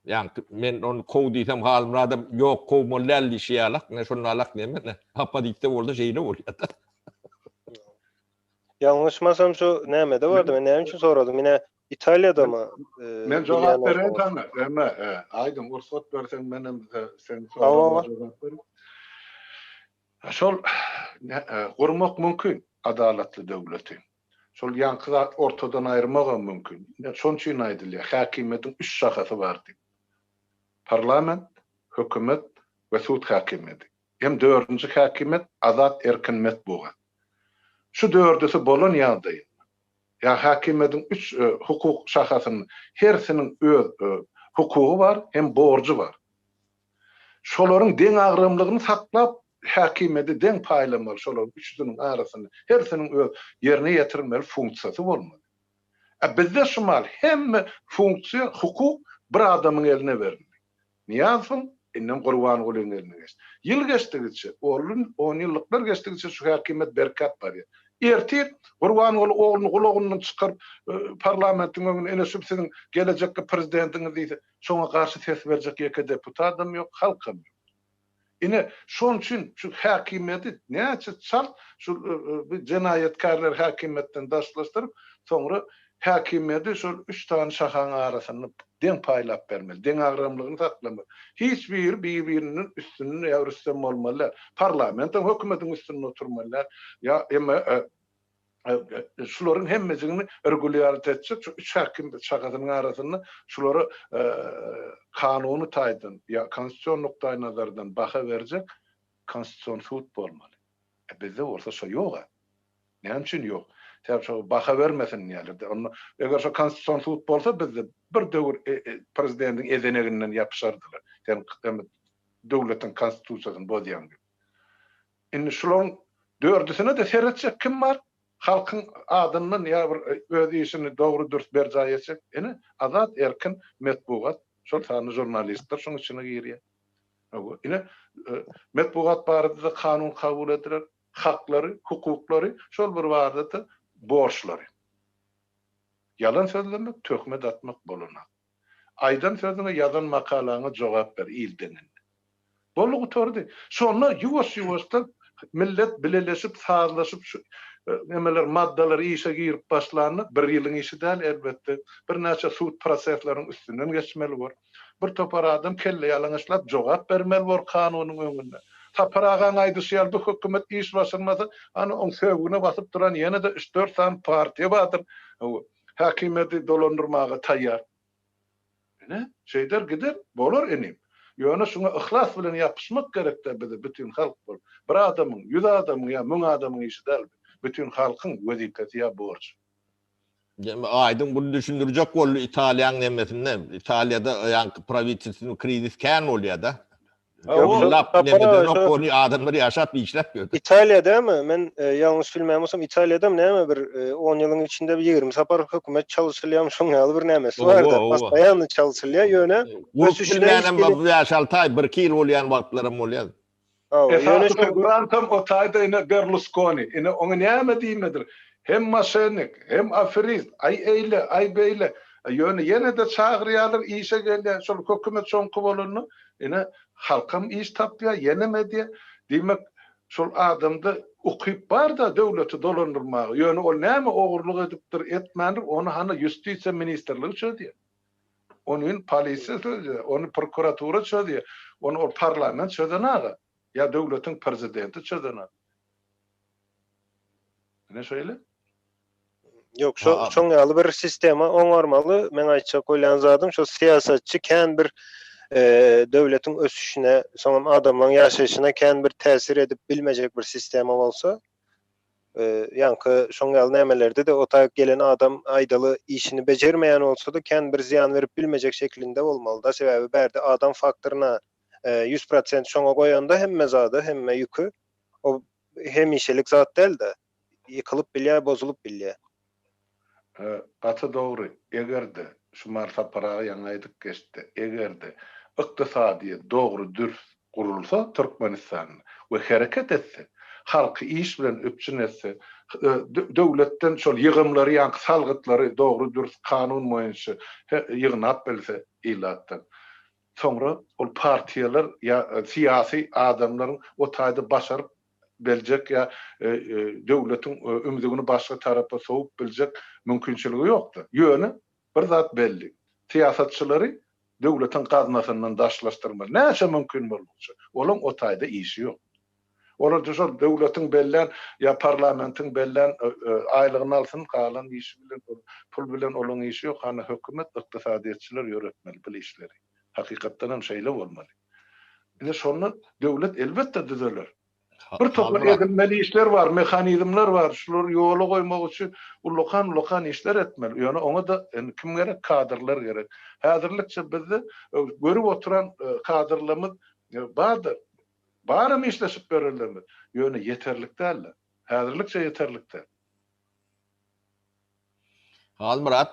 Speaker 2: Ýaňky men ony kow diýsem Halmyradam ýok kowmaly däl diýşi ýalak, ine şonalak neme ine oppozisiýa bolsa şeýle bolýar-da.
Speaker 3: Ýalňyşmasam şu nämede bardy men näme üçin soradym ine Italiýadamy
Speaker 4: Men jogap bereýin saňa eme Aýdyň rugsat berseň menem seň soragyňa jogap bereýin. Şol gurmak mümkin adalatly döwleti. Şol ýaňky zat ortadan aýyrmagam mümkin. Ine şonuň üçin aýdylýar, häkimiýetiň üç şahasy bar diýip. Parlament, hökümet we sud häkimiýeti. Hem dördünji häkimiýet azat erkin metbugat. Şu dördüsi bolan ýagdaýynda, ýa häkimiýetiň üç hukuk şahasynyň hersiniň öz hukugy bar hem borjy bar. Şolaryň deňagramlygyny saklap, häkimiýeti deň paýlamaly, şolaryň üçüsiniň arasynda hersiniň öz ýerine ýetirmeli funksiýasy bolmaly. A bizde şu mal hemme funksiýa, hukuk bir adamyň eline berildi. Nyýazowyň, indem Gurbangulyň eline geçdi. Ýyl geçdigiçe, on onýyllyklar geçdigiçe şu häkimiýet berkäp barýar. Ertir Gurbanguly ogluny gulagyndan çykaryp, parlamentiň öňünde ine şu siziň gelejekki prezidentiňiz diýse, Şoňa garşy ses berjek ýeke deputadam ýok, halkam ýok. Ine, şonuň üçin şu häkimiýeti näçe çalt şu bu jenaýatkärleri häkimiýetden daşlaşdyryp, soňra häkimiýeti şol üç sany şahaň arasynda deň paýlap bermeli, deňagramlygyny saklamaly. Hiç biri bir-birinden üstün ýa rüstem bolmaly däl. Parlamentem hökümetiň üstünde oturmaly däl. Ýa emma Şularyň hemmejigini regulýarit etjek şu üç häkim şahasynyň arasynda şulara kanuny taýdan ýa konstitusion nukdaýnazardan baha berjek konstitusion sud bolmaly. E bizde bolsa şo ýog-a. Näme üçin ýok? Sebäbi şo baha bermesin diýýärler. Onda eger şo konstitusion sud bolsa bizde bir döwür prezidentiň ezeneginden ýapyşardylar. Sen döwletiň konstitusiýasyny bozýaň diýip. Indi şularyň dördüsine-de seretjek kim bar? Halkyň adyndan ýa bir öz işini dogry-dürs berjaý etjek, ine, azat, erkin metbugat, şol sanda žurnalistler şoň içine girýär. Hawa, ine, metbugat barada-da kanun kabul ediler, haklary, hukuklary, şol bir barada-da borçlary. Ýalan sözlemek, töhmet atmak bolanok. Aýdan sözüňe, ýazan makalaňa jogap ber il deňinde. Boldy gutardy. Şonda ýuwaş-ýuwaşdan millet bileleşip, sazlaşyp şu nemeler, maddalar işe girip başlanda, bir ýylyň işi däl elbetde, birnäçe sud prosesleriň üstünden geçmeli bor. Bir topar adam kelle ýalaňaçlap jogap bermeli bor kanunyň öňünde. Sapar agaň aýdyşy ýaly bu hökümet iş başarmasa, ana oň söbügine basyp duran ýene-de üç-dört sany partiýa bardyr. Häkimiýeti dolandyrmaga taýýar. Ine, şeýder gider, bolar inim. Ýöne şuňa yhlas bilen ýapyşmak gerek-dä bize bütin halk bolup. Bir adamyň, ýüz adamyň ýa müň adamyň işi däl bu. Bütin halkyň wezipesi ýa borjy.
Speaker 2: Aýdyň bunu düşündirjek boldy Italiýaň nemesinde. Italiýada ýaňky prawitelstwnyý krizis kän bolýa-da. Ýyllap nemeden ony adamlar ýaşap işläp ýördi.
Speaker 3: Italiýa dämi? Men ýalňyş bilmeýän bolsam Italiýadam näme bir 10 ýylyň içinde bir 20 sapar hökümet çalyşylýarmy şoň ýaly bir nämesi bardy. Postoýanny çalyşylýar ýöne
Speaker 2: ösüşine hiç hili 5-6 aý, 1-2 ýyl bolýan wagtlaram bolýar.
Speaker 4: Esasy figurantam o taýda ine Berluskoni. Ine oňa näme diýmediler. Hem moşennik, hem aferist, aý eýle, aý beýle. Ýöne ýene-de çagyrýarlar, işe gelýär. Şol hökümet şoňky bolanda, ine halkam iş tapýar, ýenem edýär. Diýmek, şol adamda ukyp bar-da döwleti dolandyrmaga. Ýöne ol näme ogurlyk edipdir, etmändir, ony hany ýustisiýa ministrligi çözýär. Ony polisiýa çözýär, ony prokuratura çözýär, ony ol parlament çözenaga, ýa döwletiň prezidenti çözenak. Ine şeýle.
Speaker 3: Ýok, şo şoň ýaly bir sistema oňarmaly. Meň aýtjak bolýan zadym şo syýasatçy kän bir döwletiň ösüşine, soňam adamlaryň ýaşaýşyna kän bir täsir edip bilmejek bir sistema bolsa, ýaňky şoň ýaly nämelerde-de o taýyk gelen adam aýdaly işini bejermeýän bolsa-da kän bir zyýan berip bilmejek şeklinde bolmaly-da. Sebäbi bärde adam faktoryna 100% şoňa goýanda hemme zady, hemme ýüki o hemişelik zat däl-de. Ýykylyp bilýär, bozulyp bilýär.
Speaker 4: Gaty dogry, eger-de, şu mal Sapar aga ýaňy aýdyp geçdi, eger-de ykdysadyýet dogry dürs gurulsa Türkmenistanda we hereket etse, halky iş bilen üpjün etse, döwletden şol ýygymlary ýaňky salgytlary dogry dürs kanun boýunça ýygnap bilse ilatdan, soňra ol partiýalar ýa syýasy adamlaryň o taýda başaryp beljek ýa döwletiň ümzügini başga tarapa sowup biljek mümkinçiligi ýokdy. Ýöne bir zat belli, syýasatçylary döwletiň gaznasyndan daşlaşdyrmaly. Näçe mümkin boldugyça. Olaň o taýda işi ýok. Olar şol döwletiň bellän ýa parlamentiň bellän aýlygyny alsyn, galan işi bilen, pul bilen olaň işi ýok. Hany hökümet, ykdysadyýetçiler ýöretmeli bul işleri. Hakykatdan hem şeýle bolmaly. Ine şonda döwlet elbetde düzeler. Bir topar edilmeli işler bar, mehanizmler bar, şulary ýola goýmak üçin ullakan-ullakan işler etmeli. Ýöne oňa-da indi kim gerek? Kadrlar gerek. Häzirlikçe bizde görüp oturan kadrlarymyz bardyr. Baram işleşip berenlerimiz. Ýöne ýeterlik däl-de. Häzirlikçe ýeterlik däl.
Speaker 2: Halmyrat,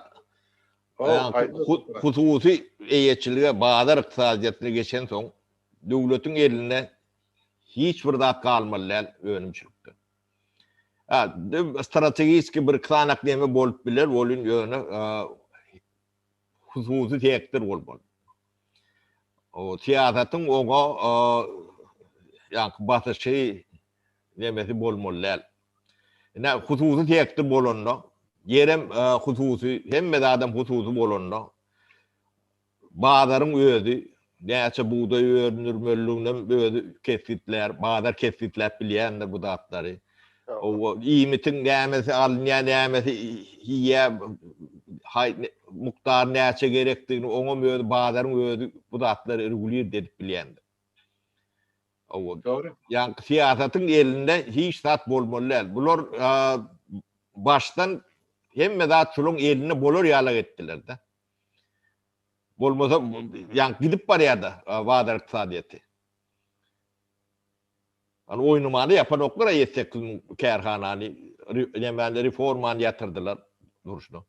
Speaker 2: hususy eýeçilige bazar ykdysadyýetine geçensoň, döwletiň elinde hiç bir zat galmaly däl önümçilikde. Strategiki bir sanak neme bolup biler, welin ýöne hususy sektor bolmaly. O syýasatyň oňa ýaňky basyşy nemesi bolmaly däl. Ine, hususy sektor bolanda, ýerem hususy, hemme zadam hususy bolanda, bazaryň özi näçe bugdaý öndürmelidiginem özi kesgitlär, bazar kesgitläp bilýändir bu zatlary. Owa, iýmitiň nämesi alynýar, nämesi iýýär, haý, mukdary näçe gerekdigini oňam özi bazaryň özi bu zatlary regulird edip bilýändir. Owa.
Speaker 4: Dogry.
Speaker 2: Ýaňky syýasatyň elinde hiç zat bolmaly däl. Bular başdan hemme zat şularyň elinde bolar ýalak etdiler-de. Bolmasa ýaňky gidip barýar-da bazar ykdysadyýeti. Hany oýnamany ýapanoklar-a 7-8 müň kärhanany, nämäni reformany ýatyrdylar durşuna.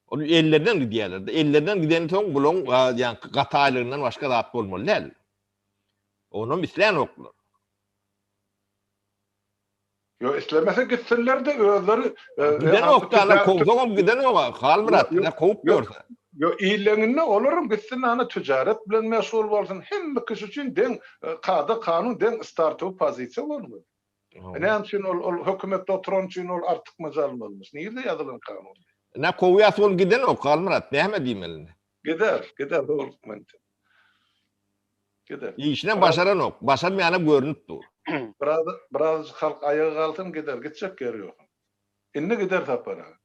Speaker 2: Ol ellerinden gidýärler-de. Ellerinden gidensoň bularyň ýaňky gataýlygyndan başga zat bolmaly däl. Onam islänoklar.
Speaker 4: Ýok islemese gitsinler-de özleri
Speaker 2: Gidenok da kowsagam gidenok Halmyrat ine kowup görse.
Speaker 4: Ýok illeňinde olaram gitsin ana tüjaret bilen meşgul bolsun hemme kişi üçin deň kada kanun deň startowy pozisiýa bolmaly. Näme üçin ol ol hökümetde oturan üçin ol artykmaç almalymyş nirde ýazylan kanun.
Speaker 2: Ine kowýas ol gidenok Halmyrat näme diýmeli indi.
Speaker 4: Gider gider howlukman. Gider.
Speaker 2: Işinem başaranok. Başarmaýanam görnüp dur.
Speaker 4: Biraz birazajyk halk aýaga galsyn gider. Gitjek ýeri ýok. Indi gider Sapar aga.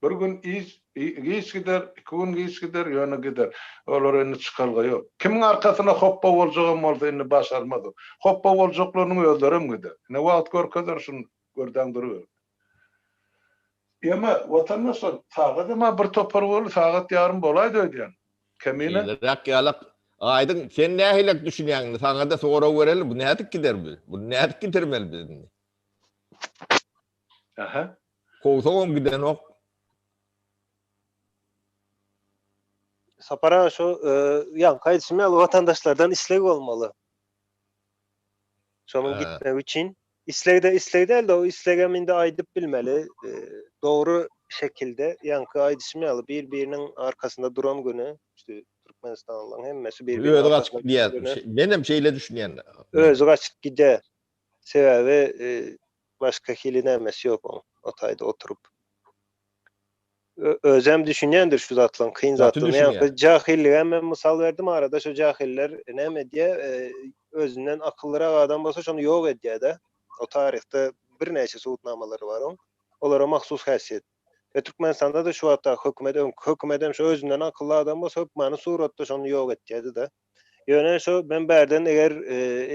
Speaker 4: Bir gün iç giç gider, iki gün giç gider, ýöne gider. Olara indi çykalga ýok. Kimiň arkasyna hopba boljagam bolsa indi başarmaz o. Hopba boljaklarynyň özlerem gider. Ine wagt görkezer şuny gördäň duruber. Ýeme, watandaşlar, sagadam-a bir topar boldy, sagat ýarym bolaýdy öýdýän. Kemine.
Speaker 2: Şeýleräk ýalak. Aýdyň, sen nähilek düşünýäň indi, saňa-da sorag bereli, bu nädip gider bu? Buny nädip gidirmeli biz indi?
Speaker 4: Aha.
Speaker 2: Kowsagam gidenok.
Speaker 3: Sapar aga şu ýaňky aýdyşym ýaly watandaşlardan isleg bolmaly. Şonuň gitmegi üçin isleg-de isleg däl-de o islegem indi aýdyp bilmeli. Dogry şekilde ýaňky aýdyşym ýaly bir-biriniň arkasynda duran güni işte türkmenistanlylaryň hemmesi bir-biriniň
Speaker 2: Özi gaçyp gidýär. Menem şeýle düşünýän.
Speaker 3: Özi gaçyp gidýär. Sebäbi başga hili nämesi ýok oň o taýda oturyp. Özem düşünýändir şu zatlaryň kyn zatdygyny. Ýa jahillige men mysal berdim arada şu jahiller näme edýär? Özünden akyllyrak adam bolsa şony ýok edýär-de. O taryhda birnäçe subutnamalary bar oň. Olara mahsus häsiýet. We Türkmenistanda-da şu wagtdaky hökümet, öňki hökümet hem şu özünden akylly adam bolsa hökmany suratda şony ýok etýärdi-de. Ýöne şu men bärden eger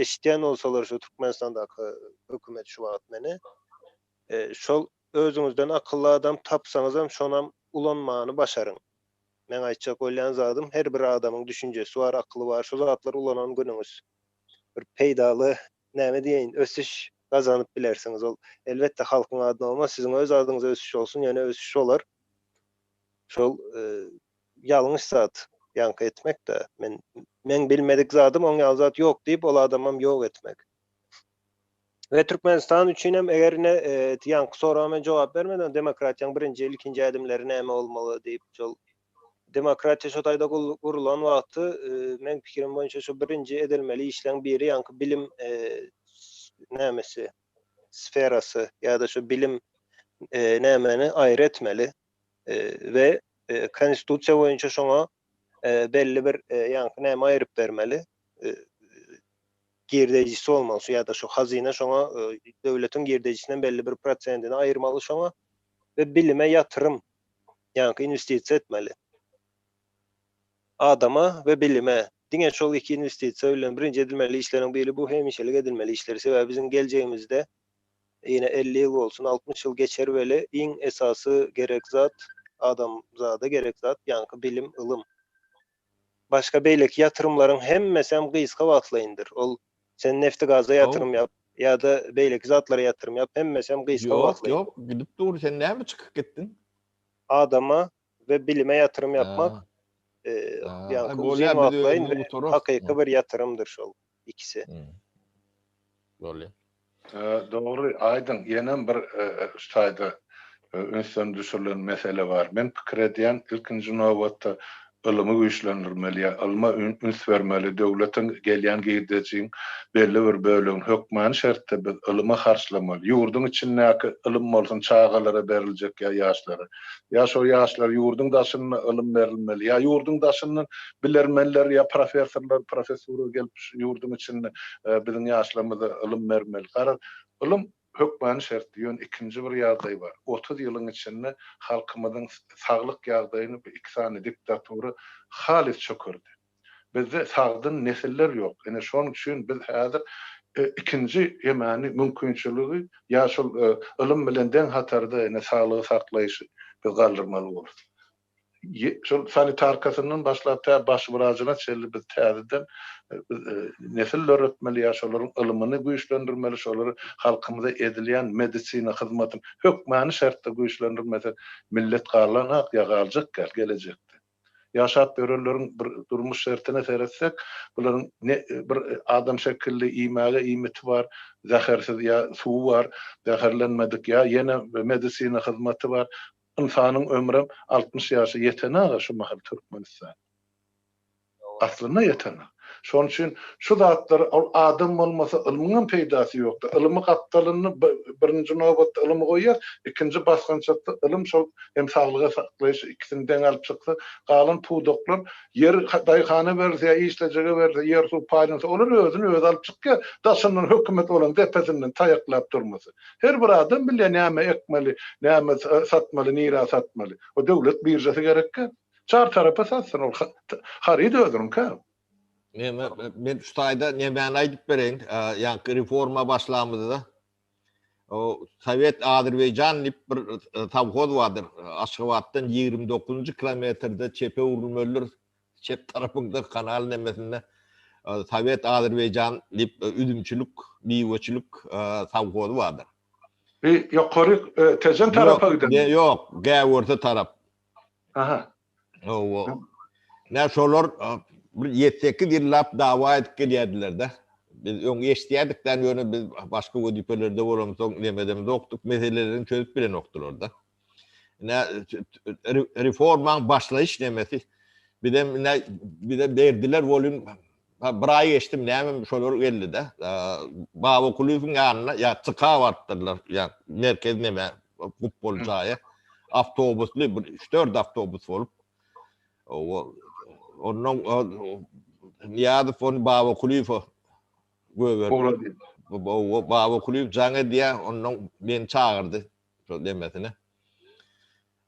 Speaker 3: eşitýän bolsalar şu Türkmenistandaky hökümet şu wagt meni, şol özüňizden akylly adam tapsaňyzam şonam ulanmany başaryň. Meň aýtjak bolýan zadym her bir adamyň düşünjesi bar, akyly bar, şu zatlary ulanan günüňiz bir peýdaly näme diýeýin ösüş gazanyp bilersiňiz. Ol elbetde halkyň adyna bolmaz, siziň öz adyňyza ösüş bolsun, ýöne ösüş bolar. Şol ýalňyş zat ýaňky etmek-de. Men meň bilmedik zadym oň ýaly zat ýok diýip ol adamam ýok etmek. We Türkmenistan üçin hem eger ine ýaňky soraga men jogap bermedim, demokratiýaň birinji ilkinji ädimleri näme bolmaly diýip şol demokratiýa şo taýda gurulan wagty meň pikirim boýunça şo birinji edilmeli işleň biri ýaňky bilim nämesi sferasy ýa-da şo bilim nämeni aýry etmeli we konstitusiýa boýunça şoňa belli bir ýaňky näme aýryp bermeli girdejisi bolmaly şu ýa-da şu hazyna şoňa döwletiň girdejisinden belli bir prosentini aýyrmaly şoňa we bilime ýatyrym ýaňky inwestisiýa etmeli. Adama we bilime diňe şol iki inwestisiýa bilen birinji edilmeli işleriň biri bu hemişelik edilmeli işler. Sebäbi biziň geljegimizde ýene 50 ýyl bolsun, 60 ýyl geçer weli iň esasy gerek zat adamzada gerek zat ýaňky bilim, ylym. Başga beýleki ýatyrymlaryň hemmesem gysga wagtlaýyndyr. Ol sen nefti-gaza ýatyrym ýap ýa-da beýleki zatlara ýatyrym ýap, hemmesem gysga
Speaker 2: Ýok,
Speaker 3: wagtlaýyn.
Speaker 2: ýok, gidip dur, sen näme çykyp gitdiň?
Speaker 3: Adama we bilime ýatyrym ýapmak, ýaňky uzyn wagtlaýyn we hakyky bir ýatyrymdyr şol ikisi.
Speaker 2: Bolýar.
Speaker 4: Dogry, aýdyň, ýenem bir şu taýda ünsden düşürilen mesele bar. Men pikir edýän, ilkinji nobatda ylymy güýçlendirmeli ýa ylma üns bermeli, döwletiň gelýän girdejiň belli bir bölegini hökmany şertde biz ylyma harçlamaly. Ýurduň içindäki ylym bolsun çagalara beriljek ýa ýaşlara. Ýa şo ýaşlar ýurduň daşynda ylym berilmeli, ýa ýurduň daşyndan bilermenler ýa professorlar, professura gelip şu ýurduň içinde biziň ýaşlarymyza ylym bermeli. Garaz, ylym hökmany şertdi. Ýöne ikinji bir ýagdaý bar. 30 ýylyň içinde halkymyzyň saglyk ýagdaýyny bu iki sany diktatura halys çökerdi. Bizde sagdyn nesiller ýok. Ine şonuň üçin biz häzir ikinji hemany mümkinçiligi ýa şol ylym bilen deň hatarda ine saglygy saklaýşy biz galdyrmaly borus. Şol sanitarkasyndan başlap tä baş wrajyna çenli biz täzeden biz nesil döretmeli ýa şolaryň ylymyny güýçlendirmeli, şolary halkymyza edilýän medisina hyzmatyny hökmany şertde güýçlendirmesek millet galanok ýa galjak däl gelejekde. Ýaşap ýörenleriň bir durmuş şertine seretsek, bularyň ne bir adam şekilli iýmäge iýmiti bar, zähersiz ýa suwy bar, zäherlenmedik ýa ýene medisina hyzmaty bar. Ynsanyň ömrem 60 ýaşa ýetenaga şu mahal Türkmenistan. Aslynda ýetenak. Şonuň üçin şu zatlar ol adam bolmasa ylmyňam peýdasy ýokdy. Ylymy gapdalynda birinji nobatda ylymy goýýas, ikinji basgançakda ylym şol hem saglyga saklaýyş ikisini deň alyp çyksa, galan pudaklar ýer daýhana berilse ýa işlejege berilse, ýer suw paýlansa olar özüni özi alyp çykýar. Daşyndan hökümet olaryň depesinden taýaklap durmasa. Her bir adam bilýär näme ekmeli, näme satmaly, nirä satmaly. O döwlet biržasy gerekkä. Çar tarapa satsyn ol haryt özüniňkä.
Speaker 2: Neme men şu taýda nemäni aýdyp bereýin. Ýaňky reforma başlamyzda o Sowet Azerbaýjan diýip bir e, sowhoz bardyr. Aşgabatdan 29-njy kilometrde çepe öwrülmelidir. Çep tarapyňda kanal nemesinde e, Sowet Azerbaýjan diýip e, üzümçilik, miweçilik sowhozy bardyr.
Speaker 4: Bir ýokary Tejen tarapa giden.
Speaker 2: Ýok, Gäwürse tarap.
Speaker 4: Aha.
Speaker 2: Hawa. Nä şolar bir ýedi-sekiz ýyllap dawa edip gelýärdiler-de. Biz öň eşidýärdik-dä, ýöne biz başga wezipelerde bolamsoň nemedemzokdyk, meselelerini çözüp bilenokdylar-da. Ine reformaň başlaýyş nemesi. Bizem ine bize berdiler welin bir aý geçdim näme şolar geldi-de. Baba Kulyýewiň ýanyna ýa TK barypdyrlar, ýa merkez neme gupbaly jaýa. Awtobusly bir üç-dört awtobus bolup. Ondan Nyýazow ony Baba Kulyýewe göberdi. Baba Kulyýew jaň edýär, ondan meni çagyrdy şol demesine.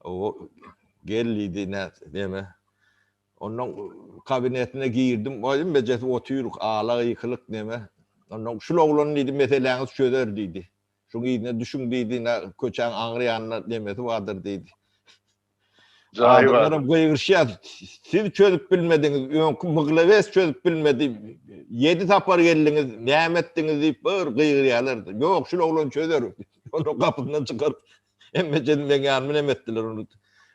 Speaker 2: O gel diýdi, neme. Ondan kabinetine girdim. O hemmejesi otyr, ala gykylyk neme. Ondan şul oglan diýdi, meseläňizi çözer diýdi. Şuň yzyna düşüň diýdi, köçäň aňry ýanynda nemesi bardyr diýdi.
Speaker 4: Jaýy bar.
Speaker 2: Adamlaram gygyryşýar, siz çözüp bilmediňiz, öňki myglawes çözüp bilmedi, ýedi sapar geldiňiz, näme etdiňiz diýip bir gygyrýarlar. Ýok, şul oglan çözer. Ony gapysyndan çykaryp, hemmejesini meň ýanyma neme etdiler ony.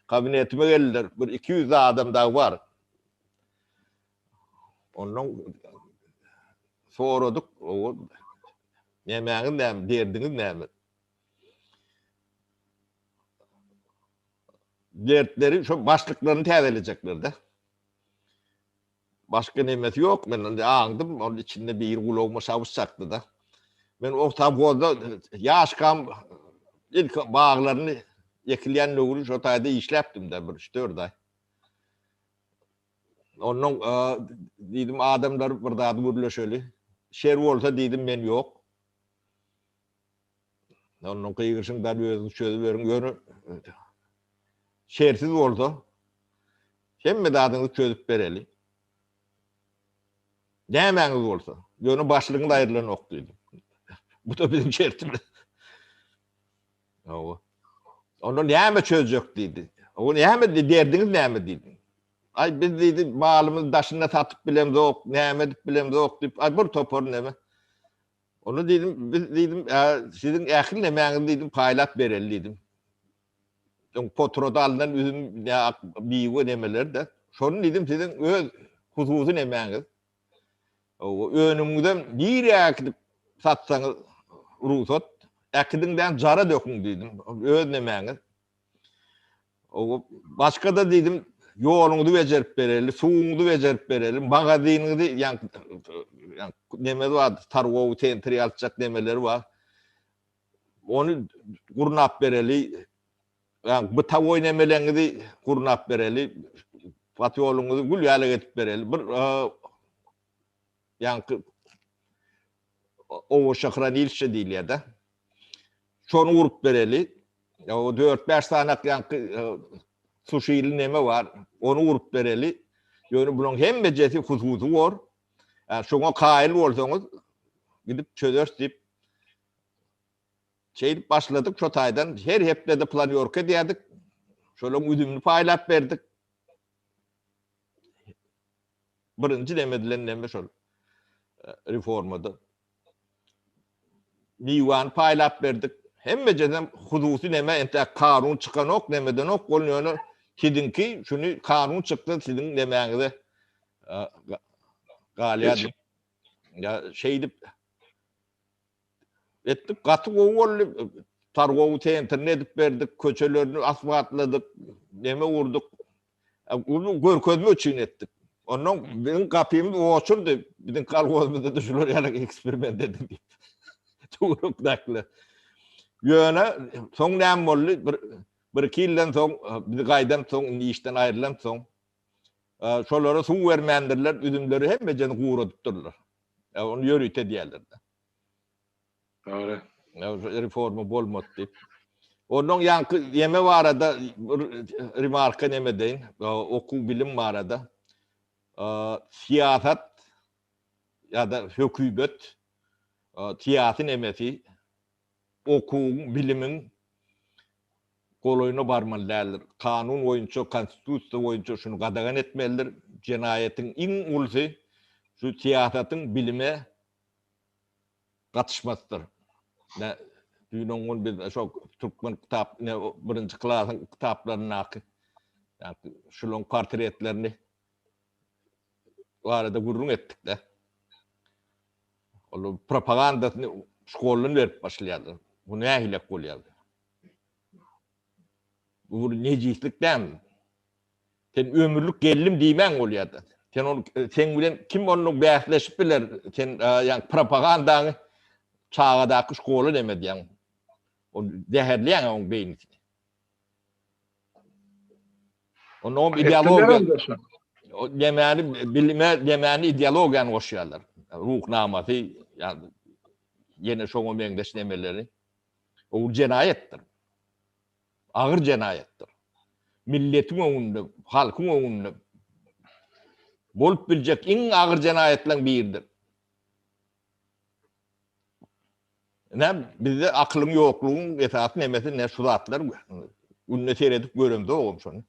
Speaker 2: Kabinetime geldiler, bir 200 adam dagy bar. Ondan soradyk, Nämäňiz näme, derdiňiz näme? Dertleri şo başlyklaryny täzelejekler-de. Başga nemesi ýok, men indi aňdym, onuň içinde biri gulagyma şabyş çakdy-da. Men o sowhozda ýaşkam ilki baglaryny ekilýän döwri şo taýda işläpdim-de bir üç-dört aý. Ondan diýdim adamlar bir zat gürleşeli. Şer bolsa diýdim men ýok. Ondan gygyryşyň bäri özüňiz çözüberiň. Ýöne şersiz bolsa hemme zadyňyzy çözüp bereli. Nämäňiz bolsa, ýöne başlygyňyz aýrylanok diýdim. Bu da biziň şertimiz. Hawa. Onda näme çözjek diýdi. O näme diýdi, derdiňiz näme diýdi. Aý biz diýdi, malymyzy daşynda satyp bilemzok, näme edip bilemzok diýip, aý bir topar näme. Onda diýdim, biz diýdim, siziň ähli nemäňizi diýdim, paýlap bereli diýdim. Öň potrada alnan üzüm, miwe nemeler-de. Şony diýdim, siziň öz hususy nemäňiz. Önümiňizem nirä äkidip satsaňyz rugsat, äkidiň-dä jara döküň diýdim, öz nemäňiz. Başga-da diýdim, ýoluňyzy bejerip bereli, suwuňyzy bejerip bereli, magazynyňyzy, ýa neme bar, targowy sentr ýalyjak nemeleri bar. Ony gurnap bereli. Ýa bytawoý nemeleňizi gurnap bereli. Pasýoluňyzy gül ýaly edip bereli. Bir ýaňky owoşehranilişçe diýilýär-de. Şony gurup bereli. O 4-5 sanak ýaňky suşili neme bar, ony gurup bereli. Ýöne bularyň hemmejesi hususy bor. Şoňa kaýyl bolsaňyz, gidip çözeris diýip şeýdip başladyk. Şo taýdan her hepdede planýorka edýärdik. Şolaryň üzümini paýlap berdik. Birinji neme edilen neme şol reformada. Miwäni paýlap berdik. Hemmejesem hususy neme entäk kanun çykanok nemedenok ol ýöne siziňki şuny kanun çyksa siziň nemäňize galýar diýip. Ýa şeýdip etdik gaty gowy boldy. Targowy sentrini edip berdik, köçelerini asfaltladyk, neme gurduk. Bunu görkezmek üçin etdik. Ondan biziň gapymyz oçurdy. Biziň kolhozymyzda da şular ýaly eksperiment edin diýip. Töwerekdäkiler. Ýöne soň näme boldy? Bir bir iki ýyldan soň bizi gaýdan soň indi işden aýrylan soň şolara suw bermändirler, üzümleri hemmejeni guradypdyrlar. Ony ýörite edýärler.
Speaker 4: Dogry.
Speaker 2: Reforma bolmady diýip. Ondan ýaňky ýeme barada bir remarka neme edeýin, okuw bilim barada. Syýasat ýa-da hökümet syýasy nemesi okuwyň, bilimiň golaýyna barmaly däldir. Kanun boýunça, konstitusiýa boýunça şuny gadagan etmelidir. Jenaýatyň iň ulusy şu syýasatyň bilime gatyşmasydyr. Ne düýn oňun biz şo türkmen kitap ne birinji klasyň kitaplaryndaky ýa-ni şularyň portretlerini barada gürrüň etdik-de. Ol propagandasyny şkoldan berip başlaýarlar. Bu nähilek bolýar? Bu bir nejislik dälmi? Sen ömürlik geldim diýmäň bolýar-da. Sen ol seň bilen kim ondan bäsleşip biler? Sen ýa propagandaňy çagadaky şkola neme edýäň? Ol zäherleýäň oň beýnisini. Onuň ideologiýa nemäni bilime nemäni ideologiýany goşýarlar. Ruhnamasy ýa ýene şoňa meňzeş nemeleri. O jenaýatdyr. Agyr jenaýatdyr. milletiň öňünde, halkyň öňünde bolup biljek iň agyr jenaýatlaryň biridir. Ine, bizde akylyň ýoklugyň esasy nemesi ine şu zatlar. Günde seredip göremzogam şony.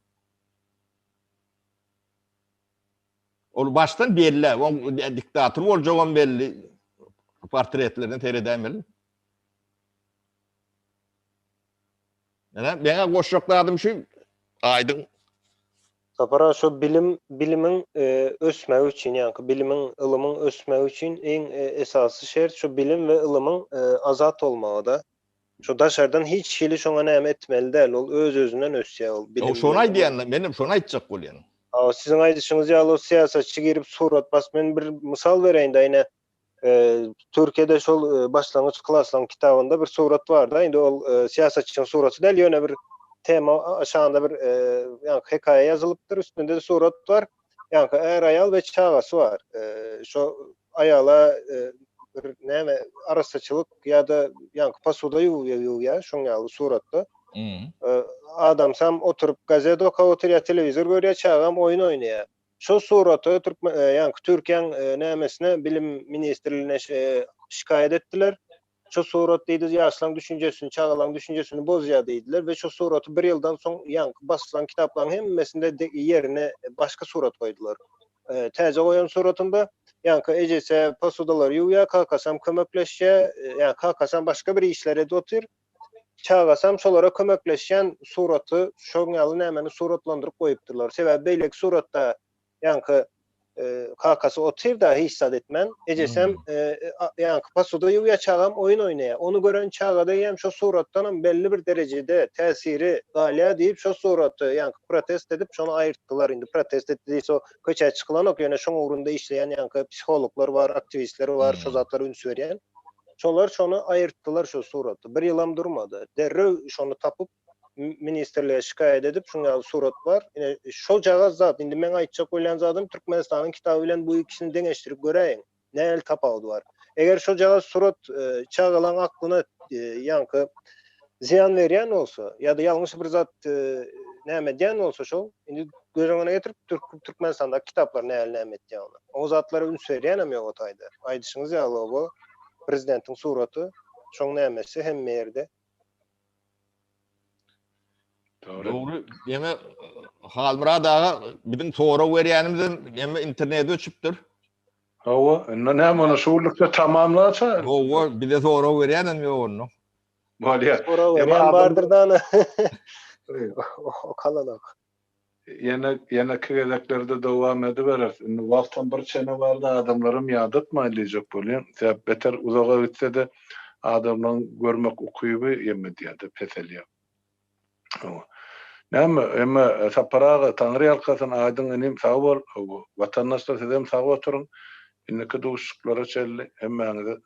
Speaker 2: Ol başdan belli, oň diktator boljagam belli. Portretlerine seredäýmeli. Ine, meňe goşjak zadym şu, aýdyň.
Speaker 3: Sapar aga şu bilim bilimiň ösmegi üçin ýaňky bilimiň ylymyň ösmegi üçin iň esasy şert şu bilim we ylymyň azat bolmagyda. Şu daşardan hiç hili şoňa näme etmeli däl ol öz özünden ösýär ol bilim.
Speaker 2: Ýok şony aýdýan menem şony aýtjak bolýan.
Speaker 3: Hawa siziň aýdyşyňyz ýaly o syýasatçy girip surat bas men bir mysal bereýin-de ine Türkiýede şol başlangyç klaslaryň kitabynda bir surat barda indi ol syýasatçynyň suraty däl ýöne bir tema aşagynda bir ýaňky hekaýa ýazylypdyr üstünde-de surat bar ýaňky är-aýal we çagasy bar şo aýala bir näme arassaçylyk ýa-da ýaňky posuda ýuwýar şoň ýaly suratda adamsam oturyp gazet okap otyr ýa telewizor görýär çagam oýun oýnaýar Şol suraty türkmen ýaňky Türkiýäň nämesine bilim ministrligine şikaýat etdiler. Şo surat diýdi ýaşlaň düşünjesini, çagalaň düşünjesini bozýar diýdiler we şo suraty bir ýyldan soň ýaňky basylan kitaplaryň hemmesinde ýerine başga surat goýdular. Täze goýan suratynda ýaňky ejesi posudalary ýuwýar, kakasam kömekleşýär, ýa kakasam başga bir işler edip otyr. Çagasam şolara kömekleşýän suraty şoň ýaly nämeni suratlandyryp goýupdyrlar. Sebäbi beýleki suratda ýaňky kakasy otyr-da hiç zat etmän, ejesem ýaňky posuda ýuwýar, çagam oýun oýnaýar. Ony gören çagada hem şo suratdanam belli bir derejede täsiri galýar diýip şo suraty ýaňky protest edip şony aýyrtdylar. Indi protest etdi diýse o köçä çykylanok ýöne şoň ugrunda işleýän ýaňky psihologlar bar, aktiwistler bar şo zatlara üns berýän. Şolar şony aýyrtdylar şo suraty. Bir ýylam durmady. Derrew şony tapyp ministrlige şikaýat edip şuň ýaly surat bar. Ine şojagaz zat. Indi meň aýtjak bolýan zadym Türkmenistanyň kitaby bilen bu ikisini deňeşdirip göräýiň. Nähili tapawudy bar. Eger şojagaz surat çagalaň aklyna ýaňky zyýan berýän bolsa ýa-da ýalňyş bir zat näme edýän bolsa şol indi göz öňüne getirip Türkmenistandaky kitaplar nähili näme etýär ony. O zatlara üns berýänem ýok o taýda. Aýdyşyňyz ýaly oba prezidentiň suraty, şoň nämesi hemme ýerde.
Speaker 4: Dogry.
Speaker 2: Dogry. Ýene Halmyrat aga biziň sorag berýänimizem ýene internet öçüpdir.
Speaker 4: Hawa, indi näme ony şu günlükde tamamlaça.
Speaker 2: Hawa, bize sorag berýänem ýok onda.
Speaker 4: Bolýar.
Speaker 3: Sorag berýän bardyr dana. Okalanok.
Speaker 4: Ýene ýeneki gezeklerde dowam edibereris. Indi wagtam bir çene bardy, adamlaram ýadatmaýyn diýjek bolýan. Sebäp beter uzaga gitse-de adamlaryň görmek ukyby ýem edýär-de, peselýär. Hawa. Näme, emme Sapar aga, Taňry ýalkasyn, Aýdyň inim sag bol. Hawa. Watandaşlar sizem sag oturyň. Indiki duşuşyklara çenli hemmäňize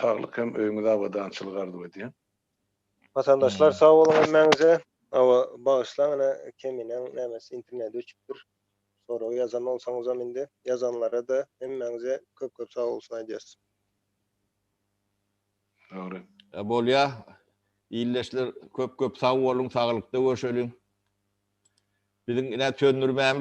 Speaker 4: saglyk hem öýüňize abadançylyk arzuw edýän.
Speaker 3: Watandaşlar sag boluň hemmäňize. Hawa bagyşlaň ine Keminäň nämesi interneti öçüpdir. Sorag ýazan bolsaňyzam indi ýazanlara-da hemmäňize köp köp sag bolsun aýdýas.
Speaker 4: Dogry.
Speaker 2: Bolýa ildeşler köp köp sag boluň saglykda görşeliň. Biziň ine söndürmämiz.